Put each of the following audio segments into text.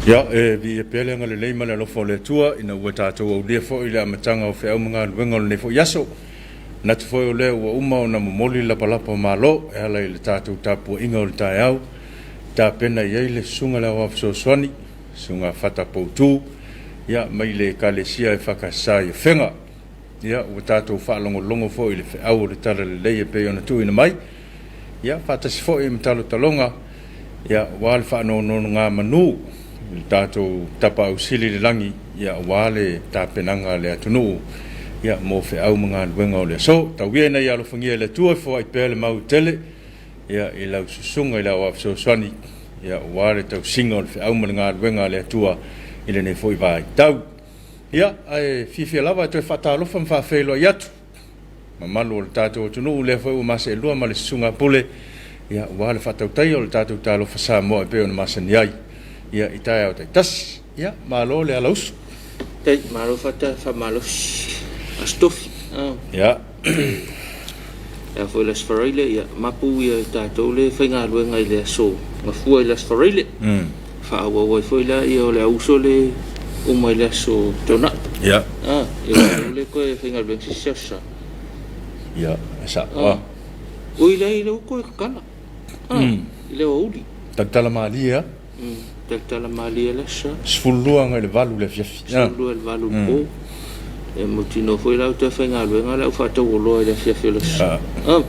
Ia, e viia pea le agalelei ma le alofa o le Atua ina ua tatou aulia foi le amataga o feau ma galuega o lenei foi aso. Manatu foi o lea ua uma ona momoli le lapalapa o malo e ala i le tatou tapuaiga o le taeao, tapena i ai le Susuga i le Aoao Fesoasoani, Susuga Fata Poutu, ia, mai le Ekalesia EFKS i Afega. Ia, ua tatou faalogologo foi i le feau o le Talalelei e pei ona tuuina mai, ia, faatasi foi ma talotaloga, ia, aua le faanonogamanu i le tatou Tapaau Sili i le lagi, ia, aua le tapenaga a le atunuu, ia, mo feau ma galuega o le aso. Tau ia ina ia alofagia e le Atua e foai pea le mau tele, ia, i lau susuga i le Aoao Fesoasoani, ia, aua le tausiga o le feau ma le galuega a le Atua i lenei foi vaitau. Ia, ae fiafia lava e toe faatalofa ma faafeiloai atu mamalu o le tatou atunuu, lea foi ua maseelua ma le susuga pule, ia, aua le faatautaia o le tatou Talofa Samoa e pei ona masani ai, ia, i taeao taitasi. Ia, malo le alausu. Tai, malo fata faamalosi. Aso Tofi. Ia. Ia foi le Aso Faraile, ia mapu ia i tatou le faigaluega i le aso Gafua i le Aso Faraile. Faaauau ai foi la ia o le auso le uma i le aso Toonai. Ia. Ah, ia o le koe faigaluega se isi aso sa. Ia, sa. Ah. Ui le i le uko e kakala. Ah, i le aoauli. Talatala malie a. Talatala malie le aso. 12 agai le 8 le afiafi. 12 le 8 le po. E mautinoa foi la o toe faigaluega le au faatauoloa i le afiafi o le aso. Ah.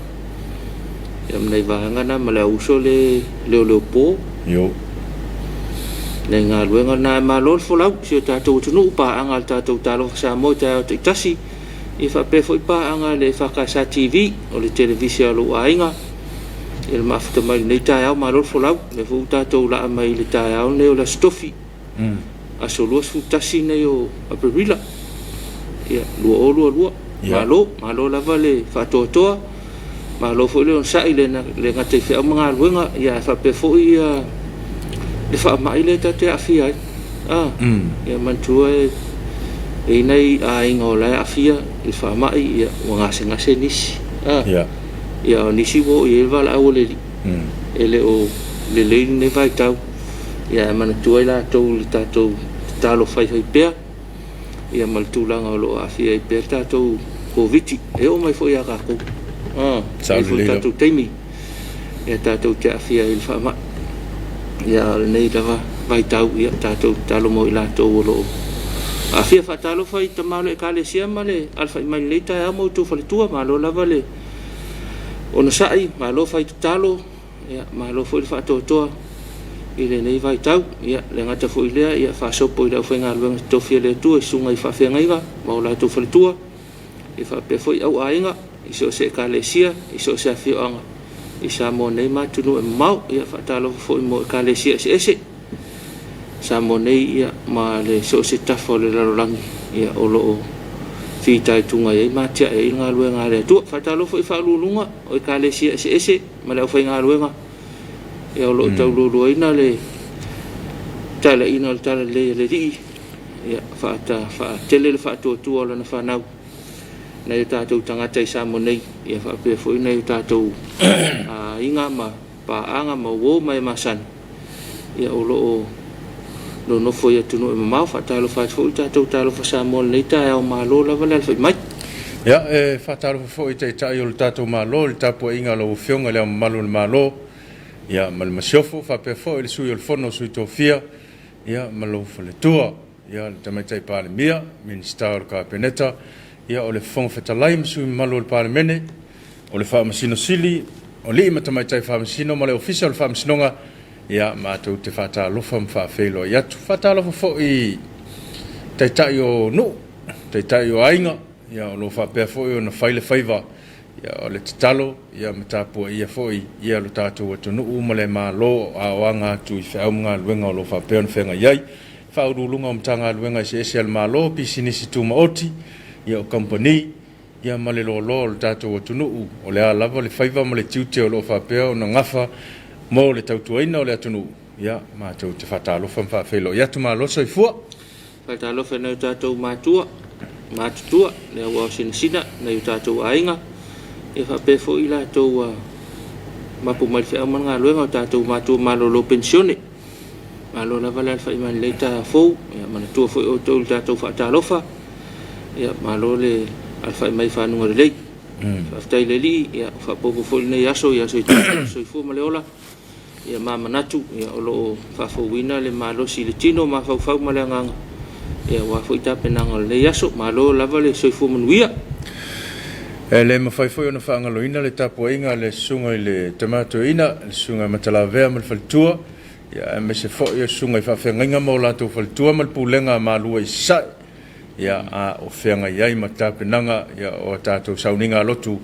Ia ma nai vaega na ma le auso le leoleopo. Io. Nai galuega na e malo le folau si o tatou atunuu paaga a le tatou Talofa Samoa i taeao taitasi. Ia faapea foi paaga a le EFKS TV o le televise a lou aiga. Ia le mafuta mai lenei taeao malo le folau. O lea foi ua tatou laa mai i le taeao lenei o le Aso Tofi. Aso 21 nei o Aperila, ia, 2022. Malo, malo lava le faatoatoa, malo foi le onosai, le gata i feau ma galuega, ia ae faapea foi ia le faamai lea tatou te aafia ai. Ah, ia manatua e i ai nai aiga o la e aafia i le faamai, ia ua gasegase nisi. Ah, ia o nisi ua oo i ai le valaau a le Alii, e le o lelei lenei vaitau. Ia ae manatua i latou i le tatou tatalo faifai pea ia ma le tulaga o lo o aafia ai pea le tatou Koviti. E oo mai foi ia tatou. Ah, e foi le tatou taimi ia tatou te aafia ai i le faamai. Ia a o lenei lava vaitau ia tatou tatalo mo i latou o lo o aafia. Faatalofa i tama o le Ekalesia ma le alafai mai i lenei taeao ma outou faletua. Malo lava le onosai, malo fai tatalo. Ia, malo foi le faatoatoa i lenei vaitau. Ia, le gata foi lea, ia faasopo i le aufaigaluega totofi a le Atua i susuga i faafeagaiga ma o latou faletua, ia faapea foi au aiga i so o se ekalesia, i so o se afioaga i Samoa nei ma atunuu e mamao. Ia, faatalofa foi mo ekalesia eseese Samoa nei, ia, ma le so o se tafa o le lalolagi, ia, o lo o fitaituga i ai ma atiae ai le galuega a le Atua. Faatalofa i faauluuluga o ekalesia eseese ma le aufaigaluega ia o lo o taulualuaina le talaiina o le talalelei a le Alii, ia faatele le faatuatua o lana fanau nai o tatou tagata i Samoa nei, ia faapea foi nai o tatou aiga ma paaga ma uo ma e masani ia o lo o nonofo i atunuu e mamao. Faatalofa atu foi le tatou Talofa Samoa i lenei taeao, malo lava le alafai mai. Ia, e faatalofa foi i Taitai o le tatou Malo i le tapuaiga a lau Afioga i Le Ao Mamalu o le Malo, ia, ma le Masiofo, faapea foi le Sui o le Fono a Sui Tofia, ia, ma lou faletua, ia, le Tamaitai Palemia, Minisita o le Kapeneta, ia, o le Fofoga Fetalai ma sui usufono mamalu o le Palemene, o le Faamasino Sili, o alii ma tamaitai Faamasino ma le Ofisa o le Faamasinoga, ia, matou te faatalofa ma faafeiloai atu. Faatalofa foi i Taitai o nuu, Taitai o aiga, ia, o lo o faapea foi ona fai le faiva, ia, o le tatalo, ia, ma tapuaia foi, ia, lo tatou atunuu ma le Malo a o aga atu i feau ma galuega o lo o faapea ona feagai ai. Faauluuluga o Matagaluega eseese a le Malo, pisinisi tumaoti, ia, o kamupani, ia, ma le loaloa o le tatou atunuu, o le a lava le faiva ma le tiute o lo o faapea ona gafa mo le tautuaina o le atunuu, ia, matou te faatalofa ma faafeiloai atu. Malo soifua. Faatalofa i nai o tatou matua, matutua, le auao sinasina, nai o tatou aiga, ia faapea foi i latou ua mapu mai le feau ma le galuega, o tatou matua malolo penisione. Malo lava le alafai mai i lenei taeao fou. Ia, manatua foi outou i le tatou faatalofa. Ia, malo le alafai mai i fanuga lelei. Faafetai i le Alii, ia, ua faaopoopo foi lenei aso i aso e soifua ma le ola. Ia ma manatu, ia, o lo o faafouina le malosi i le tino, mafaufau ma le agaga, ia, aua foi tapenaga o lenei aso. Malo lava le soifua manuia. E le mafai foi ona faagaloina le tapuaiga a le Susuga i le Tama Toeaina, le Susuga ia Matalavea ma le faletua, ia, aemaise foi o susuga i faafeagaiga ma o latou faletua ma le pulega a Malua i Sasae, ia, a o feagai ai ma tapenaga, ia, o a tatou sauniga lotu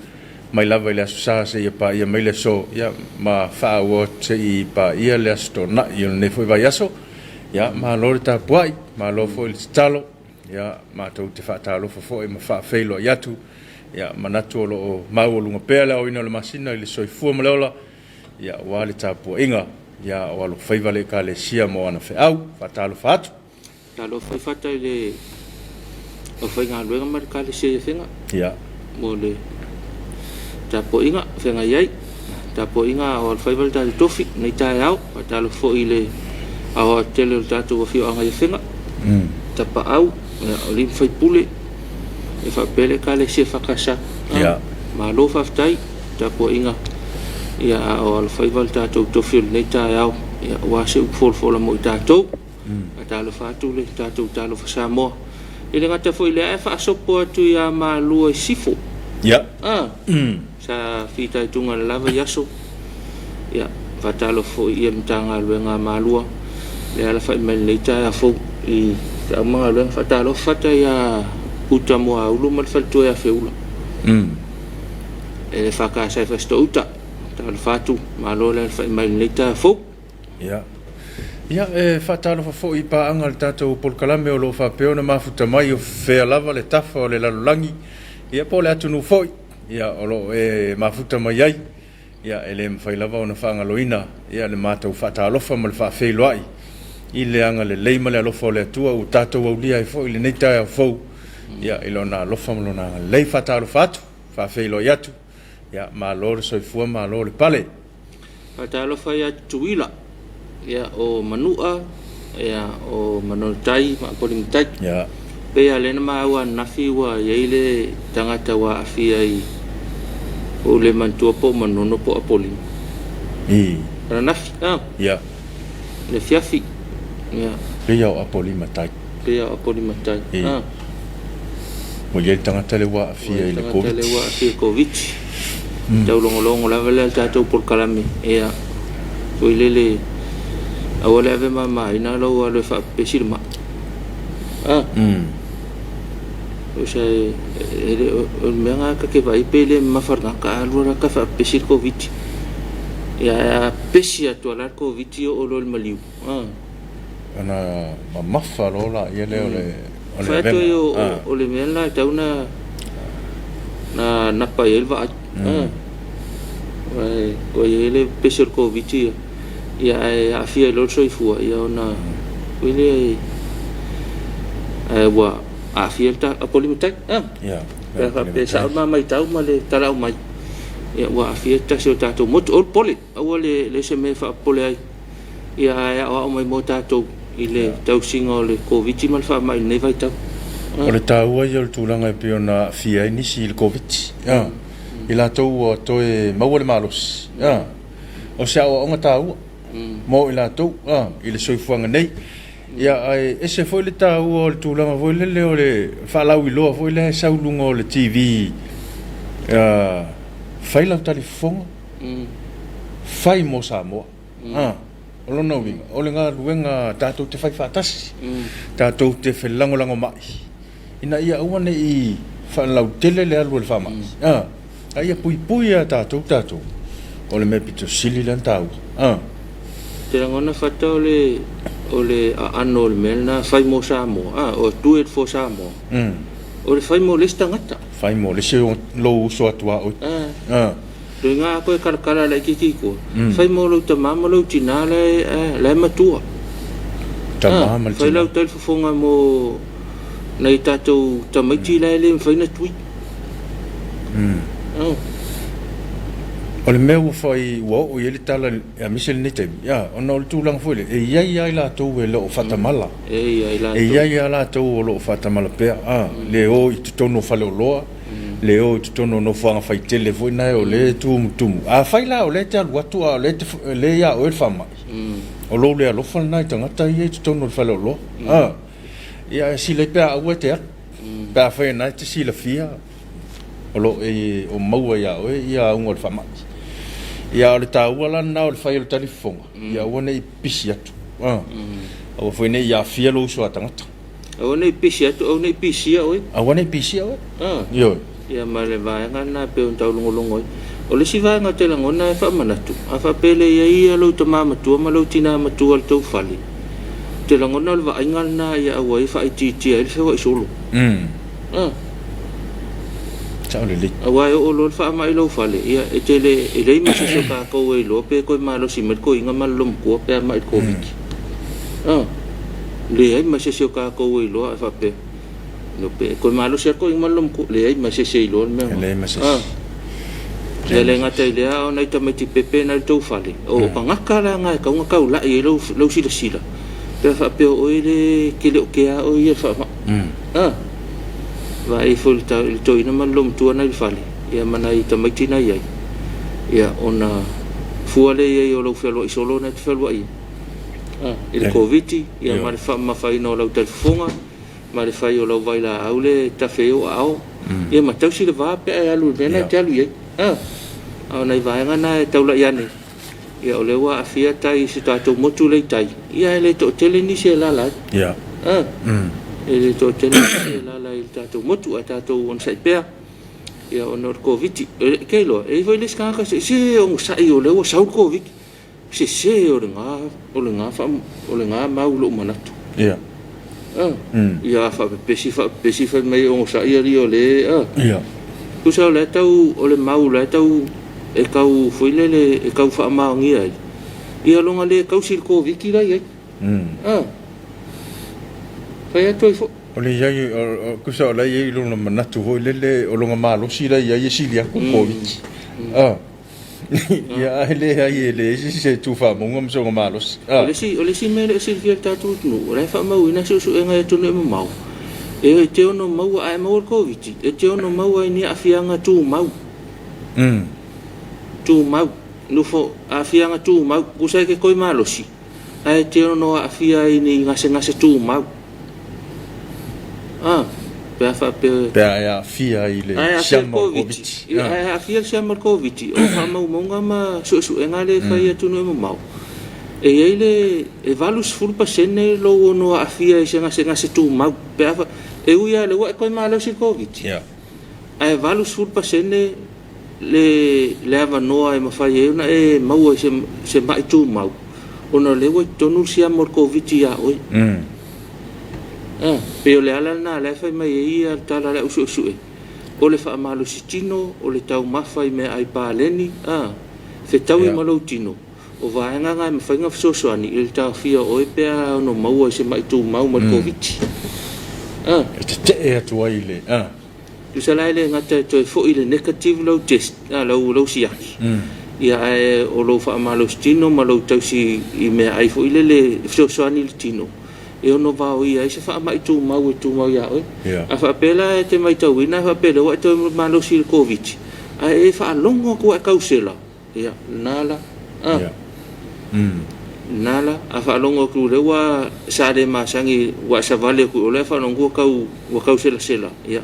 mai lava i le Aso Sa seia paia mai le aso, ia, ma faaauau atu seia paia le Aso Toonai o lenei foi vaiaso. Ia, malo le tapuai, malo foi le tatalo. Ia, matou te faatalofa foi ma faafeiloai atu. Ia, manatu o lo o maualuga pea le aoina o le masina i le soifua ma le ola, ia, aua le tapuaiga, ia, o alofaiva le Ekalesia ma ana feau. Faatalofa atu. Talofa i fata i le aufaigaluega ma le Ekalesia i Afega. Ia. Mo le tapuaiga feagai ai. Tapuaiga o alofaiva le tatou tofi nei taeao. Faatalofa foi i le aoatetele o le tatou afioaga i Afega. Tapaau, ia, o alii ma faipule, e faapea le Ekalesia EFKS. Ia. Malo faafetai tapuaiga, ia, a o alofaiva le tatou tofi o lenei taeao, ia, aua se upu folafola mo i tatou. Faatalofa atu le tatou Talofa Samoa. E le gata foi i lea, ae faasopo atu ia Malua i Sifo. Ia. Sa fitaituga i le lava i aso. Ia, faatalofa foi i le Matagaluega a Malua, le alafai mai lenei taeao fou i feau ma galuega. Faatalofa fata ia Uta Moaulu ma le faletua ia Feula. E le FKS i Fasitoo-uta. Talofa atu, malo le alafai mai lenei taeao fou. Ia. Ia, e faatalofa foi i paaga a le tatou polokalame o lo o faapea ona mafuta mai o fea lava le tafa o le lalolagi, ia po o le atunuu foi, ia, o lo o e mafuta mai ai. Ia, e le mafai lava ona faagaloina, ia, le matou faatalofa ma le faafeiloai i le agalelei ma le alofa o le Atua ua tatou aulia ai foi i lenei taeao fou, ia, i Lona alofa ma Lona agalelei. Faatalofa atu, faafeiloai atu, ia, malo le soifua, malo le pale. Faatalofa ia Tutuila, ia, o Manua, ia, o Manonotai ma Apolimatai. Ia. Pei lava lea na maua ananafi ua i ai le tagata ua aafia i, ua ou le manatua po o Manono po o Apolima. Ananafi, ah. Ia. Le afiafi. Ia. Pei lava o Apolimatai. Pei lava o Apolimatai. Ah. Ua i ai le tagata lea ua aafia i le Koviti. Tagata lea ua aafia i le Koviti. Taulogologo lava lea i le tatou polokalame. Ia, foi lele, aua le ave mamaina lou alu e faapepesi le mai. Ah. O se e le o le mea lena ta te vaai pe le mamafa le tagata a alu la ta faapepesi le Koviti. Ia ae a pepesi atu lava la le Koviti oo loa i le maliu. Ah. Ona mamafa loa laia lea o le o le Fai atu ai o le mea lena e tatau ona na napa i ai le vaai. Ua i ai le pepesi o le Koviti ia, ia ae aafia ai loa le soifua, ia ona foi lea ae ua aafia le Apolima-tai. Pe a faapea e sao le ma matau ma le tala aumai, ia ua aafia se tasi o tatou motu. Aua le popole, aua le se mea e faapopole ai. Ia ae aoao mai mo tatou i le tausiga o le Koviti ma le faamai i lenei vaitau. O le taua ia o le tulaga e pei ona aafia ai nisi i le Koviti, i latou ua toe maua le malosi. O se aoaoga taua mo i latou i le soifuaga nei. Ia, ae ese foi le taua o le tulaga foi lele o le faalauiloa foi lea e sau i luga o le TV, fai lau talifofoga, fai mo Samoa. O lona uiga, o le galuega tatou te fai faatasi, tatou te felagolagomai, ina ia aua ne i faalautele le alu a le faamai, a ia puipui ia tatou tatou, o le mea pito sili lea ona taua. Ou te lagona Fata o le o le aano o le mea lena fai mo Samoa, o do it for Samoa. O le fai mo le isi tagata. Fai mo le isi lou uso atu a oe. Toe nga koe kalakala laitiiti i tua, fai mo lou tama ma lou tina la e matua. Tama ma le tina. Fai lau tali fofoga mo nai tatou tamaiti la e le mafai ona tui. O le mea ua fai ua oo i ai le tala aemaise lenei taimi, ia, ona o le tulaga foi lea, e i ai lava i latou e le o faatamala. E i ai E i ai lava latou o lo o faatamala pea, a, le o i totonu o faleoloa, le o i totonu o nofoaga faitele foi na o lea e tumutumu. Afai la o lea e te alu atu a o lea e te, lea ia oe le faamai, o lou le alofa lena i tagata ia i totonu o le faleoloa. A, ia e silai pe a aua e te alu. Pe afai o lena e te silafia o lo o o maua ia oe ia auga o le faamai. Ia a o le taua la lena o le fai o le talifofoga, ia aua ne i pisi atu. Aua foi ne i aafia lou uso a tagata. Aua ne i pisi atu, aua ne i pisia oe. Aua ne i pisia oe. Ioe. Ia ma le vaega lena e pei ona taulogologo ai. O le isi vaega ou te lagona e faamanatu, a faapea e le i ai ia lou tama matua ma lou tina matua i le tou fale, ou te lagona o le vaaiga lena ia aua ai faaitiitia ai le feoai solo. Sao lelei. Aua e oo loa le faamai i lou fale, ia e te le, e leai ma se isi o tatou e iloa pe toe malosi mai le toeaina ma le loomatua pe a mai i le Koviti. Leai ma se isi o tatou e iloa ae faapea, no pe toe malosi lava le toeaina ma le loomatua, leai ma se isi e iloa le mea lena. E leai ma se isi. E le gata i lea, a o nai tamaiti pepe na i le tou fale, o tagata la na e tatau ona taulai ai lau silasila, pe a faapea o oe le e te le o kea oe ia i le faamai. Vaai ifo i le toeaina ma le loomatua na i le fale, ia ma nai tamaiti na i ai, ia ona fua lea i ai o lau fealuai solo na e te fealuai ai i le Koviti, ia ma le faamamafaina o lau talifofoga, ma le fai o lau vailaau le tafe ai ou aao, ia ma tausi le va pe a e alu i le mea lena e te alu i ai. A o nai vaega na e taulai ane, ia o lea ua aafia tai i si tatou motu lea i tai, ia e le toatele nisi e alaala ai. E le toatele nisi e alaala ai i le tatou motu, ae tatou onosai pea, ia ona o le Koviti. E te iloa, e i ai foi le isi tagata se se onosai o lea ua sau le Koviti. Sese o lena, o lena faa, o lena mau i lou manatu. Ia. Ia faapepesi, faapepesi fai mai e onosai alii o le, a. Ia. Tusa o la e tau, o le mau la e tau, e tau foi lele, e tau faamaonia ai, ia lona le tausi i le Koviti la e i ai. A. Fai atu ai foi. O le i ai, tusa o la e i ai lona manatu foi lele, o lona malosi la e i ai e sili atu le Koviti. A. Ia, ae leai, e leai se isi e tu faamauga ma sona malosi. O le isi, o le isi mea e le o silafia e le tatou atunuu, o la e faamauina suesuega i atunuu e mamao, e te ono maua, a e maua le Koviti, e te ono maua ai ni aafiaga tumau. Tumau, nofo, aafiaga tumau, tusa e te toe malosi, ae e te ono aafia ai i ni gasegase tumau. A, pe a faapea. Pe a e aafia i le siama o le Koviti. A e aafia i le siama o le Koviti, o faamaumauga ma suesuega lea e fai i atunuu e mamao, e i ai le, e 80% lou ono aafia i se gasegase tumau, pe a, e ui lava o lea ua e toe malosi i le Koviti, ae 80% le, le avanoa e mafai ai ona e maua i se, se ma'i tumau, ona o lea ua i totonu le siama o le Koviti ia oe. Pei o le ala lena o lea e fai mai ai ia le tala a le au suesue, o le faamalosi tino, o le taumafa i meaai paleni, fetaui ma lou tino, o vaega na e mafai ona fesoasoani i le taofia o oe pe a ono maua i se ma'i tumau ma le Koviti. E tetee atu ai le. Tusa la e le gata e toe foi le negative lau test, lau, lau siaki, ia ae o lou faamalosi tino ma lou tausi i meaai foi lele e fesoasoani i le tino, e ono vaoia ai se faamai tumau e tumau ia oe. A faapea la e te maitauina e faapea lea ua e toe malosi i le Koviti, ae e faalogo atu ua e tausela, Ia, lena la. A. Ia. Lena la. A faalogo atu lea ua sa le masani ua e savali atu i o lea faalogo atu ua tau ua tau selasela. Ia.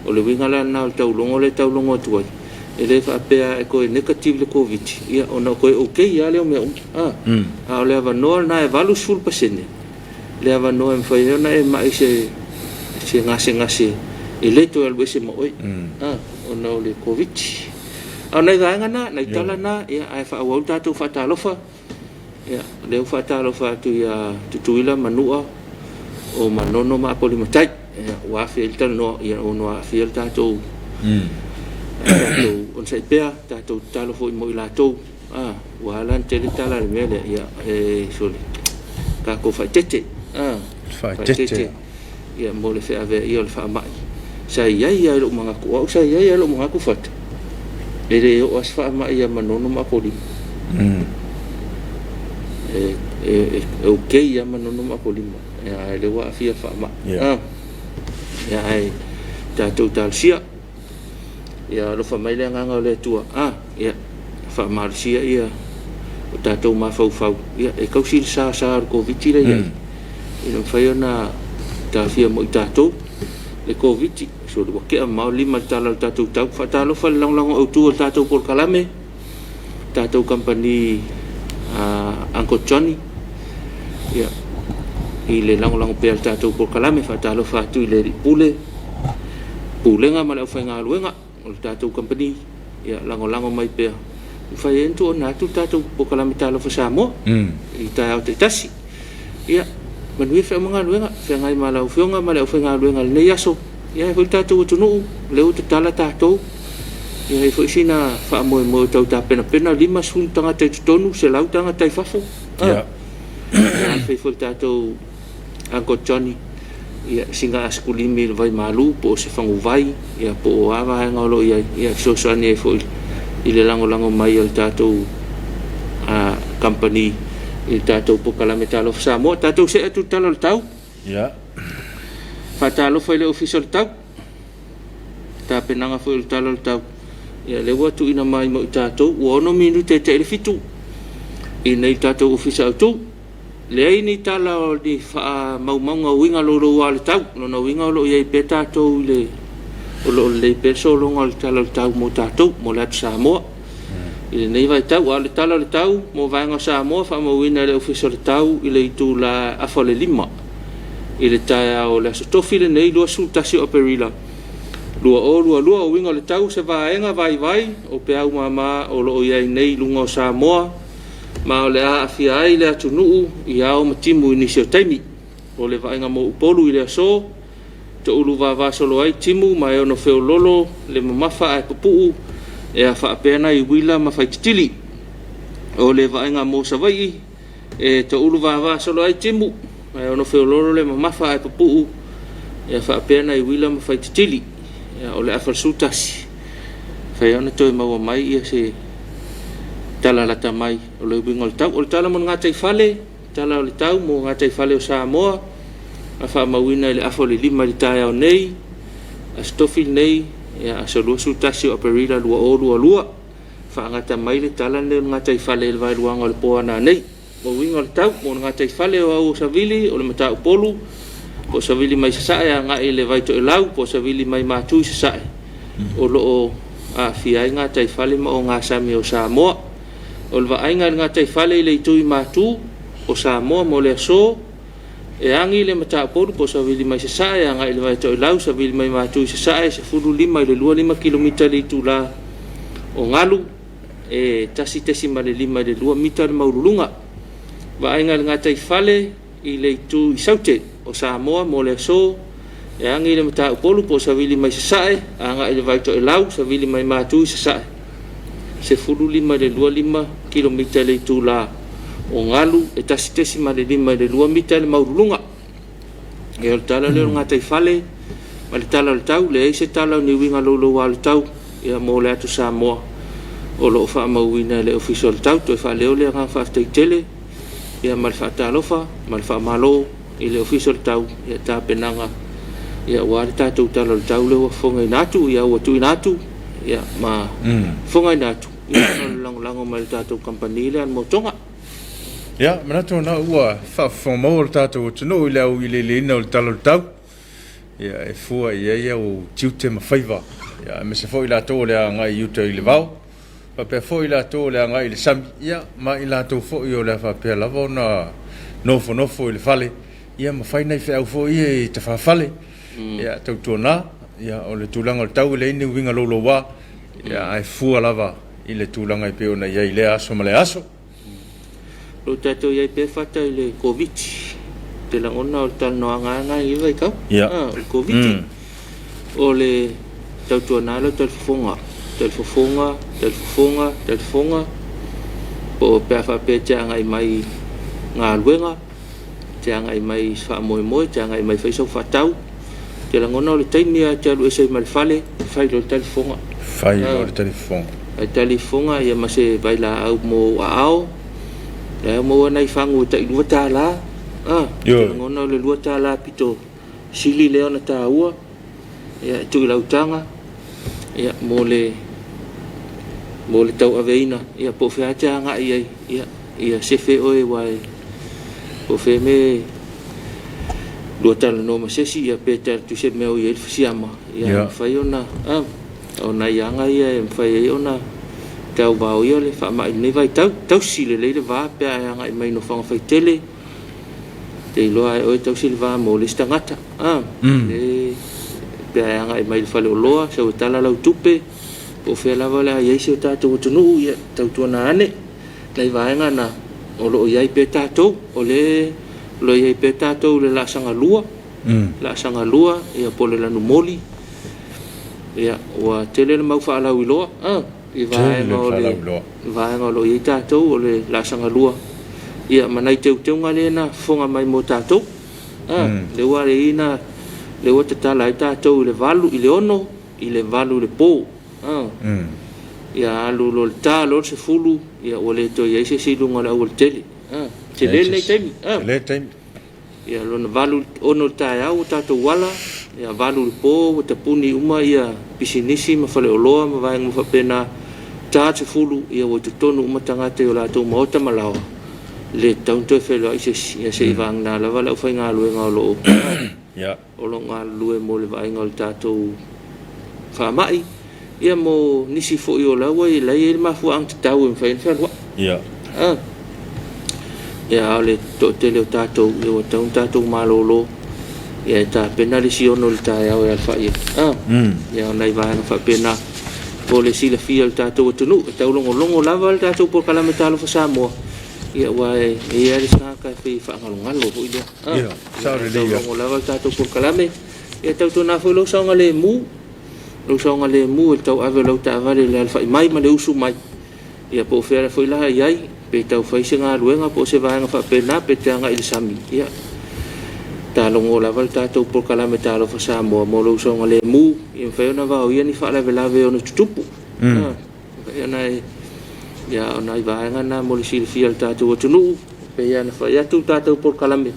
O le uiga la lena o le taulogo lea e taulogo atu ai, e le faapea e toe negative le Koviti, ia ona toe okay lava lea o mea uma. A. A o le avanoa lena e 80% le avanoa e mafai ai ona e mai se se gasegase e le toe alu ese ma oe. A, ona o le Koviti. A o nai vaega na, nai tala na, ia, ae faaauau le tatou faatalofa. Ia, o lea ua faatalofa atu ia Tutuila, Manua, o Manono ma Apolimatai. Ia, ua afe ai le talanoa, ia, ono aafia le tatou, tatou onosai pea, tatou tatalo foi mo i latou. A, ua ala ona tele tala i le mea lea, ia, e, sole, tatou faaeteete. A, faaeteete. Ia, mo le feaveaia o le faamai. Sa i ai lava i lou manatu, o au sa i ai lava i lou manatu Fata. E le oo lava se faamai ia Manono ma Apolima. E, e, e okay ia Manono ma Apolima. Ia, ae lea ua aafia le faamai. Yeah. Ah. Ia, ae tatou talosia. Ia alofa mai le agaga o le Atua. Ah, ia, faamalosia ia o tatou mafaufau. Ia, e tausi le sa sa o le Koviti lea i ai. Ina mafai ona taofia mo i tatou le Koviti. Soli ua tea mamao lima le tala o le tatou tau. Faatalofa i le lagolago autu o le tatou polokalame, tatou kamupani Uncle Johnny, ia, i le lagolago pea o le tatou polokalame. Faatalofa atu i le Alii Pule, Pulega ma le aufaigaluega o le tatou kamupani, ia lagolago mai pea. Mafai ai ona tuuina atu le tatou polokalame Talofa Samoa i taeao taitasi. Ia, manuia feau ma galuega, feagai ma lau Afioga ma le aufaigaluega i lenei aso. Ia, e foi le tatou atunuu, o lea ua tatala tatou. Ia, e foi sina faamoemoe o tau tapenapena, 50 tagata i totonu, 100 tagata i fafo. Ia. Ia, fai foi le tatou Uncle Johnny, ia, sina asikulimi i le vaimalu, po o se faguvai, ia, po o a vaega o lo o i ai, ia, fesoasoani ai foi i le lagolago mai o le tatou kamupani i le tatou polokalame Talofa Samoa. Tatou see atu i le Tala o le Tau. Ia. Faatalofa i le Ofisa o le Tau, tapenaga foi o le Tala o le Tau. Ia, lea ua tuuina mai mo i tatou, ua 6 minute e te i le 7 i nei tatou Ofisa Autu. Leai ni tala o ni faamaumauga uiga louloua o le tau. Lona uiga o lo o i ai pea tatou i le, o lo o lelei pea le sologa o le tala o le tau mo tatou, mo le atu Samoa i lenei vaitau. A o le tala o le tau mo vaega o Samoa faamauina e le Ofisa o le Tau i le itula 4:30 i le taeao o le aso Tofi lenei 21 o Aperila 2022. O uiga o le tau se vaega vaivai o peau mama o lo o i ai nei i luga o Samoa, ma o le a aafia ai le atunuu i ao ma timu i nisi o taimi. O le vaaiga mo Upolu i le aso, toulu vavasolo ai timu ma e ono feololo le mamafa ae pupuu e a faapea nai uila ma faititili. O le vaaiga mo Savaii, e toulu vavasolo ai timu ma e ono feololo le mamafa ae pupuu e a faapea nai uila ma faititili. O le afa 11, fai ona toe maua mai ia se tala lata mai o le uiga o le tau. O le tala mo le gataifale, tala o le tau mo gataifale o Samoa, na faamauina i le afa o le 5 i le taeao nei, aso Tofi lenei, ia, aso 21 o Aperila 2022. Faagata mai le tala lenei o le gataifale i le vaeluaga o le po ana nei. O uiga o le tau mo le gataifale o au o Savili, o le Mataupolu, po o Savili mai Sasae agai i le Vaitoelau, po o Savili mai Matu i Sasae, o lo o aafia ai gataifale ma ogasami o Samoa. O le vaaiga i le gataifale i le itu i Matu o Samoa mo le aso, e agi le Mataupolu po o Savili mai Sasae agai i le Vaitoelau, Savili mai Matu i Sasae, 15 i le 25 kilomita i le itula o galu, e 1.5 i le 2 mita le maualuluga. Vaaiga i le gataifale i le itu i Saute o Samoa mo le aso, e agi le Mataupolu po o Savili mai Sasae agai i le Vaitoelau, Savili mai Matu i Sasae, 15 i le 25 kilomita i le itula o galu, e 1.5 i le 2 mita le maualuluga. Ia, o le tala lea o le gataifale ma le tala o le tau, leai se tala o ni uiga louloua o le tau ia mo le atu Samoa o lo o faamauina e le Ofisa o le Tau. Toe faaleo le agaga faafetai tele ia ma le faatalofa ma le faamalo i le Ofisa o le Tau ia tapenaga ia aua le tatou tala o le tau lea ua fofogaina atu ia ua tuuina atu ia ma fofogaina atu ia ona o le lagolago mai le tatou kamupani lea a le Motoga. Ia, manatu ona ua faafofoga maua le tatou atunuu i le auiliiliina o le Tala o le Tau, ia, e fua i ai au tiute ma faiva, ia, aemaise foi i latou o le a agai i uta i le vao, faapea foi i latou o le a agai i le sami, ia, ma i latou foi o le a faapea lava ona nofonofo i le fale, ia, ma fai nai feau foi ia i tafafale, ia, tautuana, ia, o le tulaga o le tau e leai ni uiga louloua, ia, ae fua lava i le tulaga e pei ona i ai i lea aso ma lea aso. O lo o tatou i ai pea fata i le Koviti. Te lagona o le talanoaga lava lena i lenei vaitau. Yeah. O le Koviti. O le tautuana lea o talifofoga. Talifofoga, talifofoga, talifofoga. Po o pe a faapea e te agai mai i galuega, te agai mai i se faamoemoe, te agai mai fai sau faatau. Te lagona o le taimi lava e te alu ese ai mai le fale, fai loa le talifofoga. Fai loa le talifofoga. Ae talifofoga ia ma se vailaau mo ou aao, la e maua nai fagu e tai $2. A, Ioe. lagona o le $2 pito sili lea ona taua, ia e tuu i lau taga, ia mo le tauaveina, ia po o fea te agai ai, ia, ia sefe oe aua e po o fea mea lua talanoa ma se isi, ia pe te alu atu i se mea o i ai le fasiama, ia Ia. mafai ona, a, o nai aga ia e mafai ai ona tauvaoia le faamai i lenei vaitau. Tausi lelei le va pe a e agai mai i nofoaga faitele, te iloa e oe tausi le va mo le isi tagata. A, le, pe a e agai mai i le faleoloa, sau e tala lau tupe, po o fea lava o le a i ai si o tatou atunuu, ia tautuana ane nai vaega na o lo o i ai pea tatou, o le o lo o i ai pea tatou i le laasaga lua, laasaga lua, ia po o le lanumoli, ia ua tele le mau faalauiloa, a, i Tele vaega le o le faalauiloa. vaega o lo o i ai tatou o le laasaga lua, ia ma nai teuteuga lea na fofoga mai mo tatou. A, le ua leina, le ua tatala ai tatou i le 8 i le 6, i le 8 i le po. A, ia alu loa le ta loa le 10, ia ua le toe i ai se isi i luga o le aualatele. A, tele lenei taimi. A, Tele taimi. ia lona 8 6 le taeao ua tatou ala, ia 8 le po ua tapuni uma ia pisinisi ma faleoloa ma vaega uma faapena, ta 10, ia ua i totonu uma tagata i o latou maota ma laoa, le tatau ona toe feiloai se isi, ia se i vagana lava le aufaigaluega o lo o Ia. o lo o galulue mo le vaaiga o le tatou faamai, ia mo nisi foi o la ua i la e i ai le mafuaaga tatau e mafai ai ona fealuai. Ia. A, ia a o le toatele o tatou, ia ua tatau ona tatou malolo, ia e tapena le isi 6 i le taeao e alafai ai. A, ia o nai vaega faapena mo le silafia o le tatou atunuu, e taulogologo lava le tatou polokalame Talofa Samoa, ia aua e i ai le tagata e fia faagalogalo foi lea. A, Ia. Sao ia e lelei ia. taulogologo lava le tatou polokalame, ia tautuana foi lou saogalemu, lou saogalemu i le tauave o lau taavale i le alafai mai ma le usu mai, ia po o fea foi la i ai, pe taufai se galuega po o se vaega faapena, pe te agai i le sami, ia talogo lava le tatou polokalame Talofa Samoa mo lou saogalemu, ia mafai ona vaoia ni faalavelave e ono tutupu. A, mafai ona e, ia o nai vaega na mo le silafia o le tatou atunuu, pei ona fai atu le tatou polokalame,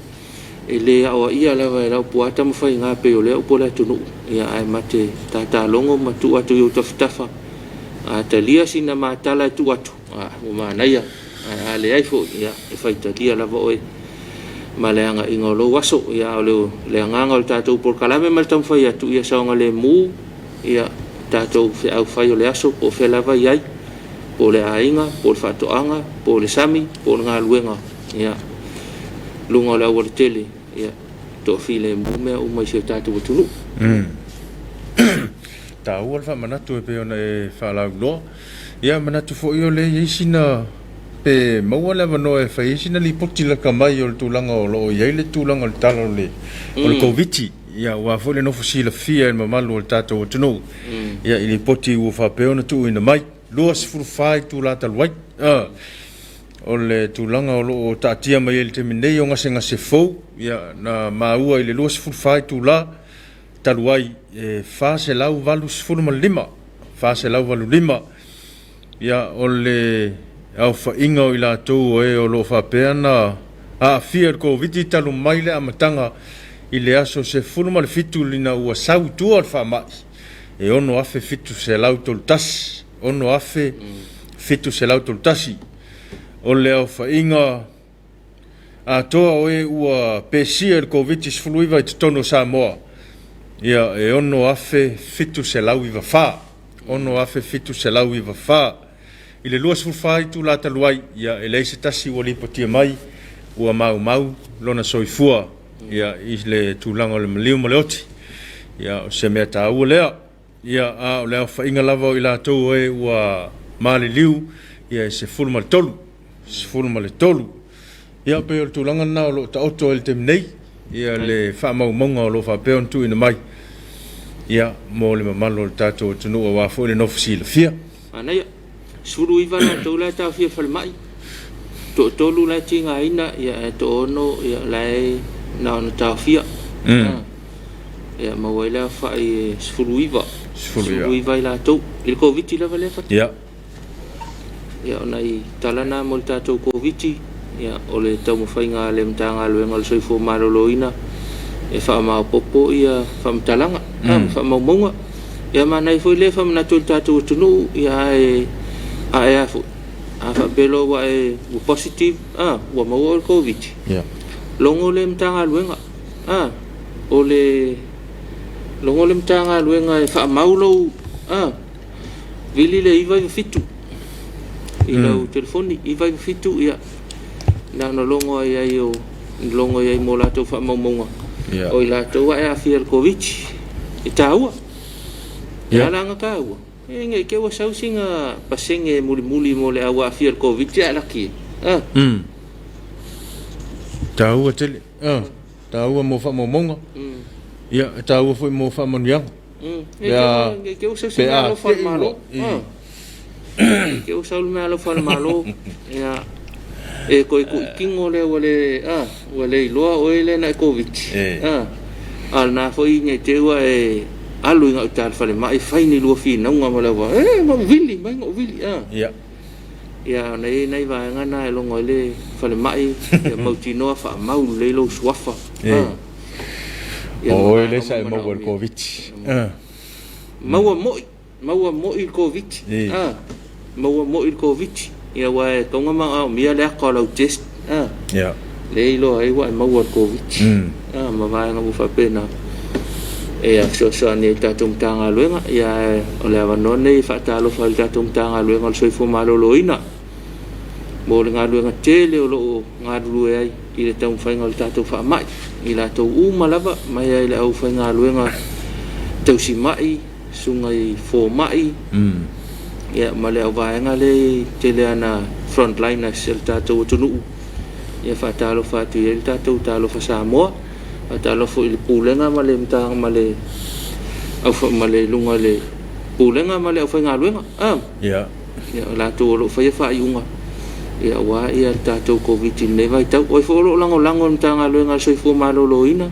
e le aoaia lava e lau puata ma faiga pei o lea upu o le atunuu, ia ae mate tatalogo ma tuu atu i ou tafatafa, a talia sina matala e tuu atu, a, ua manaia, ae a leai foi, ia e faitalia lava oe ma le agaiga o lou aso. Ia o le agaga o le tatou polokalame ma le taumafai atu, ia saogalemu, ia tatou feaufai o le aso, po o fea lava i ai, po o le aiga, po o le faatoaga, po o le sami, po o le galuega, ia luga o le aualatele, ia toafilemu mea uma i si o tatou atunuu. Taua le faamanatu e pei ona e faalauiloa. Ia manatu foi o lea e i ai sina pe maua le avanoa e fai ai sina lipoti laka mai o le tulaga o lo o i ai le tulaga o le tala o le o le Koviti. Ia aua foi le nofo silafia e le mamalu o le tatou atunuu. Ia i lipoti ua faapea ona tuuina mai 24 itula talu ai. O le tulaga o lo o taatia mai ai i le taimi nei o gasegase fou, ia na maua i le 24 itula talu ai e 485, 485, ia o le aofaiga o i latou o e o lo o faapea na aafia i le Koviti talu mai le amataga i le aso 17 ina ua sau i tua le faamai e 6,731, 6,731. O le aofaiga atoa o e ua pesia i le Koviti-19 i totonu o Samoa, ia e 6,794, 6,794. I le 24 itula talu ai, ia e leai se tasi ua lipotia mai ua maumau lona soifua, ia i le tulaga o le maliu ma le oti. Ia o se mea taua lea. Ia a o le aofaiga lava o i latou e ua maliliu, ia e 13, 13. Ia pei o le tulaga lena o lo o taoto ai i le taimi nei, ia le faamaumauga o lo o faapea ona tuuina mai, ia mo le mamalu o le tatou atunuu aua foi le nofo silafia. Manaia. 19 latou la e taofia i le falemai, toatolu la e tigaina, ia ae toaono ia la e na ona taofia. Ia maua ai le aofai e 19, 19 i latou i le Koviti lava lea Fatu. Ia. Ia, o nai tala na mo le tatou Koviti, ia, o le taumafaiga a le Matagaluega o le Soifua Maloloina e faamaopoopo ia faamatalaga ma faamaumauga. Ia manaia foi lea faamanatu i le tatou atunuu, ia ae ae a foi, a faapea loa ua e ua positive, ua maua oe i le Koviti, logo le Matagaluega, o le logo le Matagaluega e faamau lou vili le 997 i lau telefoni 997, ia na ona logo ai ai o logo ai mo latou faamaumauga o i latou e aafia i le Koviti. E taua. E ala ona taua, e nei te ua sau sina pasene mulimuli mo le au aafia i le Koviti ae laki e. Taua tele. Taua mo faamaumauga. Ia, e taua foi mo faamanuiaga. Pe a te ua sau pe sina a alofa o le te i ua Malo. Te ua sau le mea alofa o le Malo. Ia, e toe tuitino lea ua le, ua le iloa oe lea na e Koviti. A o lena foi nei te ua e alu i gauta i le falemai fai ni lua finauga ma le au e, na ou vili mai, na ou vili. Ia, ona e i ai nai vaega na e logo ai le falemai, ia mautinoa faamau lelei lou suafa. Ia O ma oe lea vaega sa uma e maua i le manaomia. Koviti. Maua moi, maua moi le Koviti. Maua moi le Koviti. Ia, aua e tatau ona manaomia le ata o lau test. Lea e iloa ai ua e maua le Koviti. Ma vaega uma faapena. E fesoasoani ai i le tatou Matagaluega. Ia, o le avanoa lenei e faatalofa i le tatou Matagaluega o le Soifua Maloloina mo le galuega tele o lo o galulue ai i le taumafaiga o le tatou faamai. I latou uma lava, mai ai le aufaigaluega tausimai, susuga i fomai, ia, ma le auvaega lea e tele ana frontliners o le tatou atunuu. Ia faatalofa atu i ai le tatou Talofa Samoa. Faatalofa foi i le Pulega ma le ma le au ma le luga i le Pulega ma le aufaigaluega. Ia, o latou o lo o faia faaiuga ia aua ia le tatou Koviti i lenei vaitau. O ai foi o lo o lagolago i le Matagaluega o le Soifua Maloloina,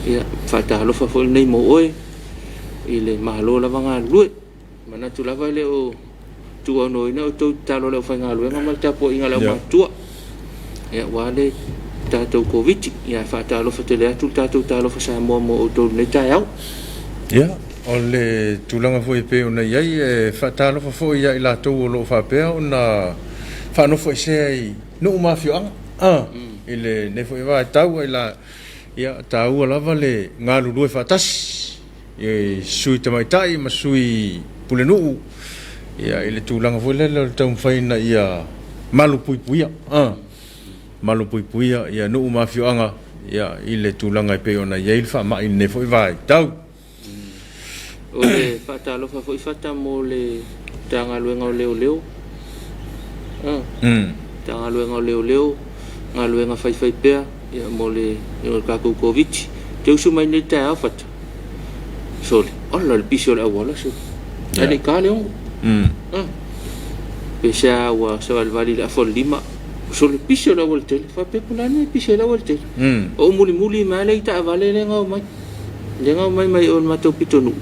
ia faatalofa foi lenei mo oe i le Malo lava galulue. Manatu lava e le o tuuaunoaina outou tatalo a le aufaigaluega ma le tapuaiga a le aumatutua, ia aua le tatou Koviti. Ia faatalofa tele atu le tatou Talofa Samoa mo outou i lenei taeao. Ia, o le tulaga foi e pei ona i ai, e faatalofa foi ia i latou o lo o faapea ona faanofoesea i nuu ma afioaga i lenei foi vaitau ai la, ia, taua lava le galulue faatasi i sui tamaitai ma sui pulenuu, ia, i le tulaga foi lele o le taumafai ina ia malupuipuia, malupuipuia ia nuu ma afioaga, ia, i le tulaga e pei ona i ai le faamai i lenei foi vaitau. O le faatalofa foi Fata mo le Matagaluega o Leoleo. Matagaluega o Leoleo, galuega faifaipea ia mo le o le tatou Koviti. Te usu mai nei taeao Fata. Sole, ola le pisi o le auala sole. Ae le i ta le 6. Pe se a ua savalivali i le afa o le 5. Sole pisi o le auala tele. Faapea po o le a le mea e pisi ai le auala tele. O ou mulimuli mai lava le i taavale lea na omai. Lea na omai mai o le matou pitonuu.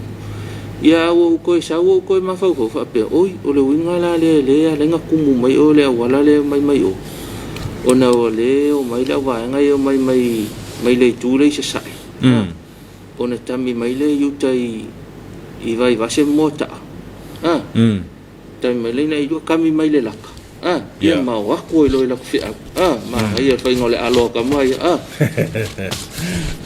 Ia ua ou toe sau ua ou toe mafaufau faapea, oi, o le uiga la lea lea e ala ai ona tumu mai o le auala lea mai mai o. Ona o lea e omai le auvaega ia e omai mai mai le itu lea i Sasae. Ona tami mai lea i uta i Vaivase ma Moataa. Tami mai lea ina i lua kami mai le laka. Ia ma o atu ai loa i latou feau. Manaia le faiga o le alo a tama ia.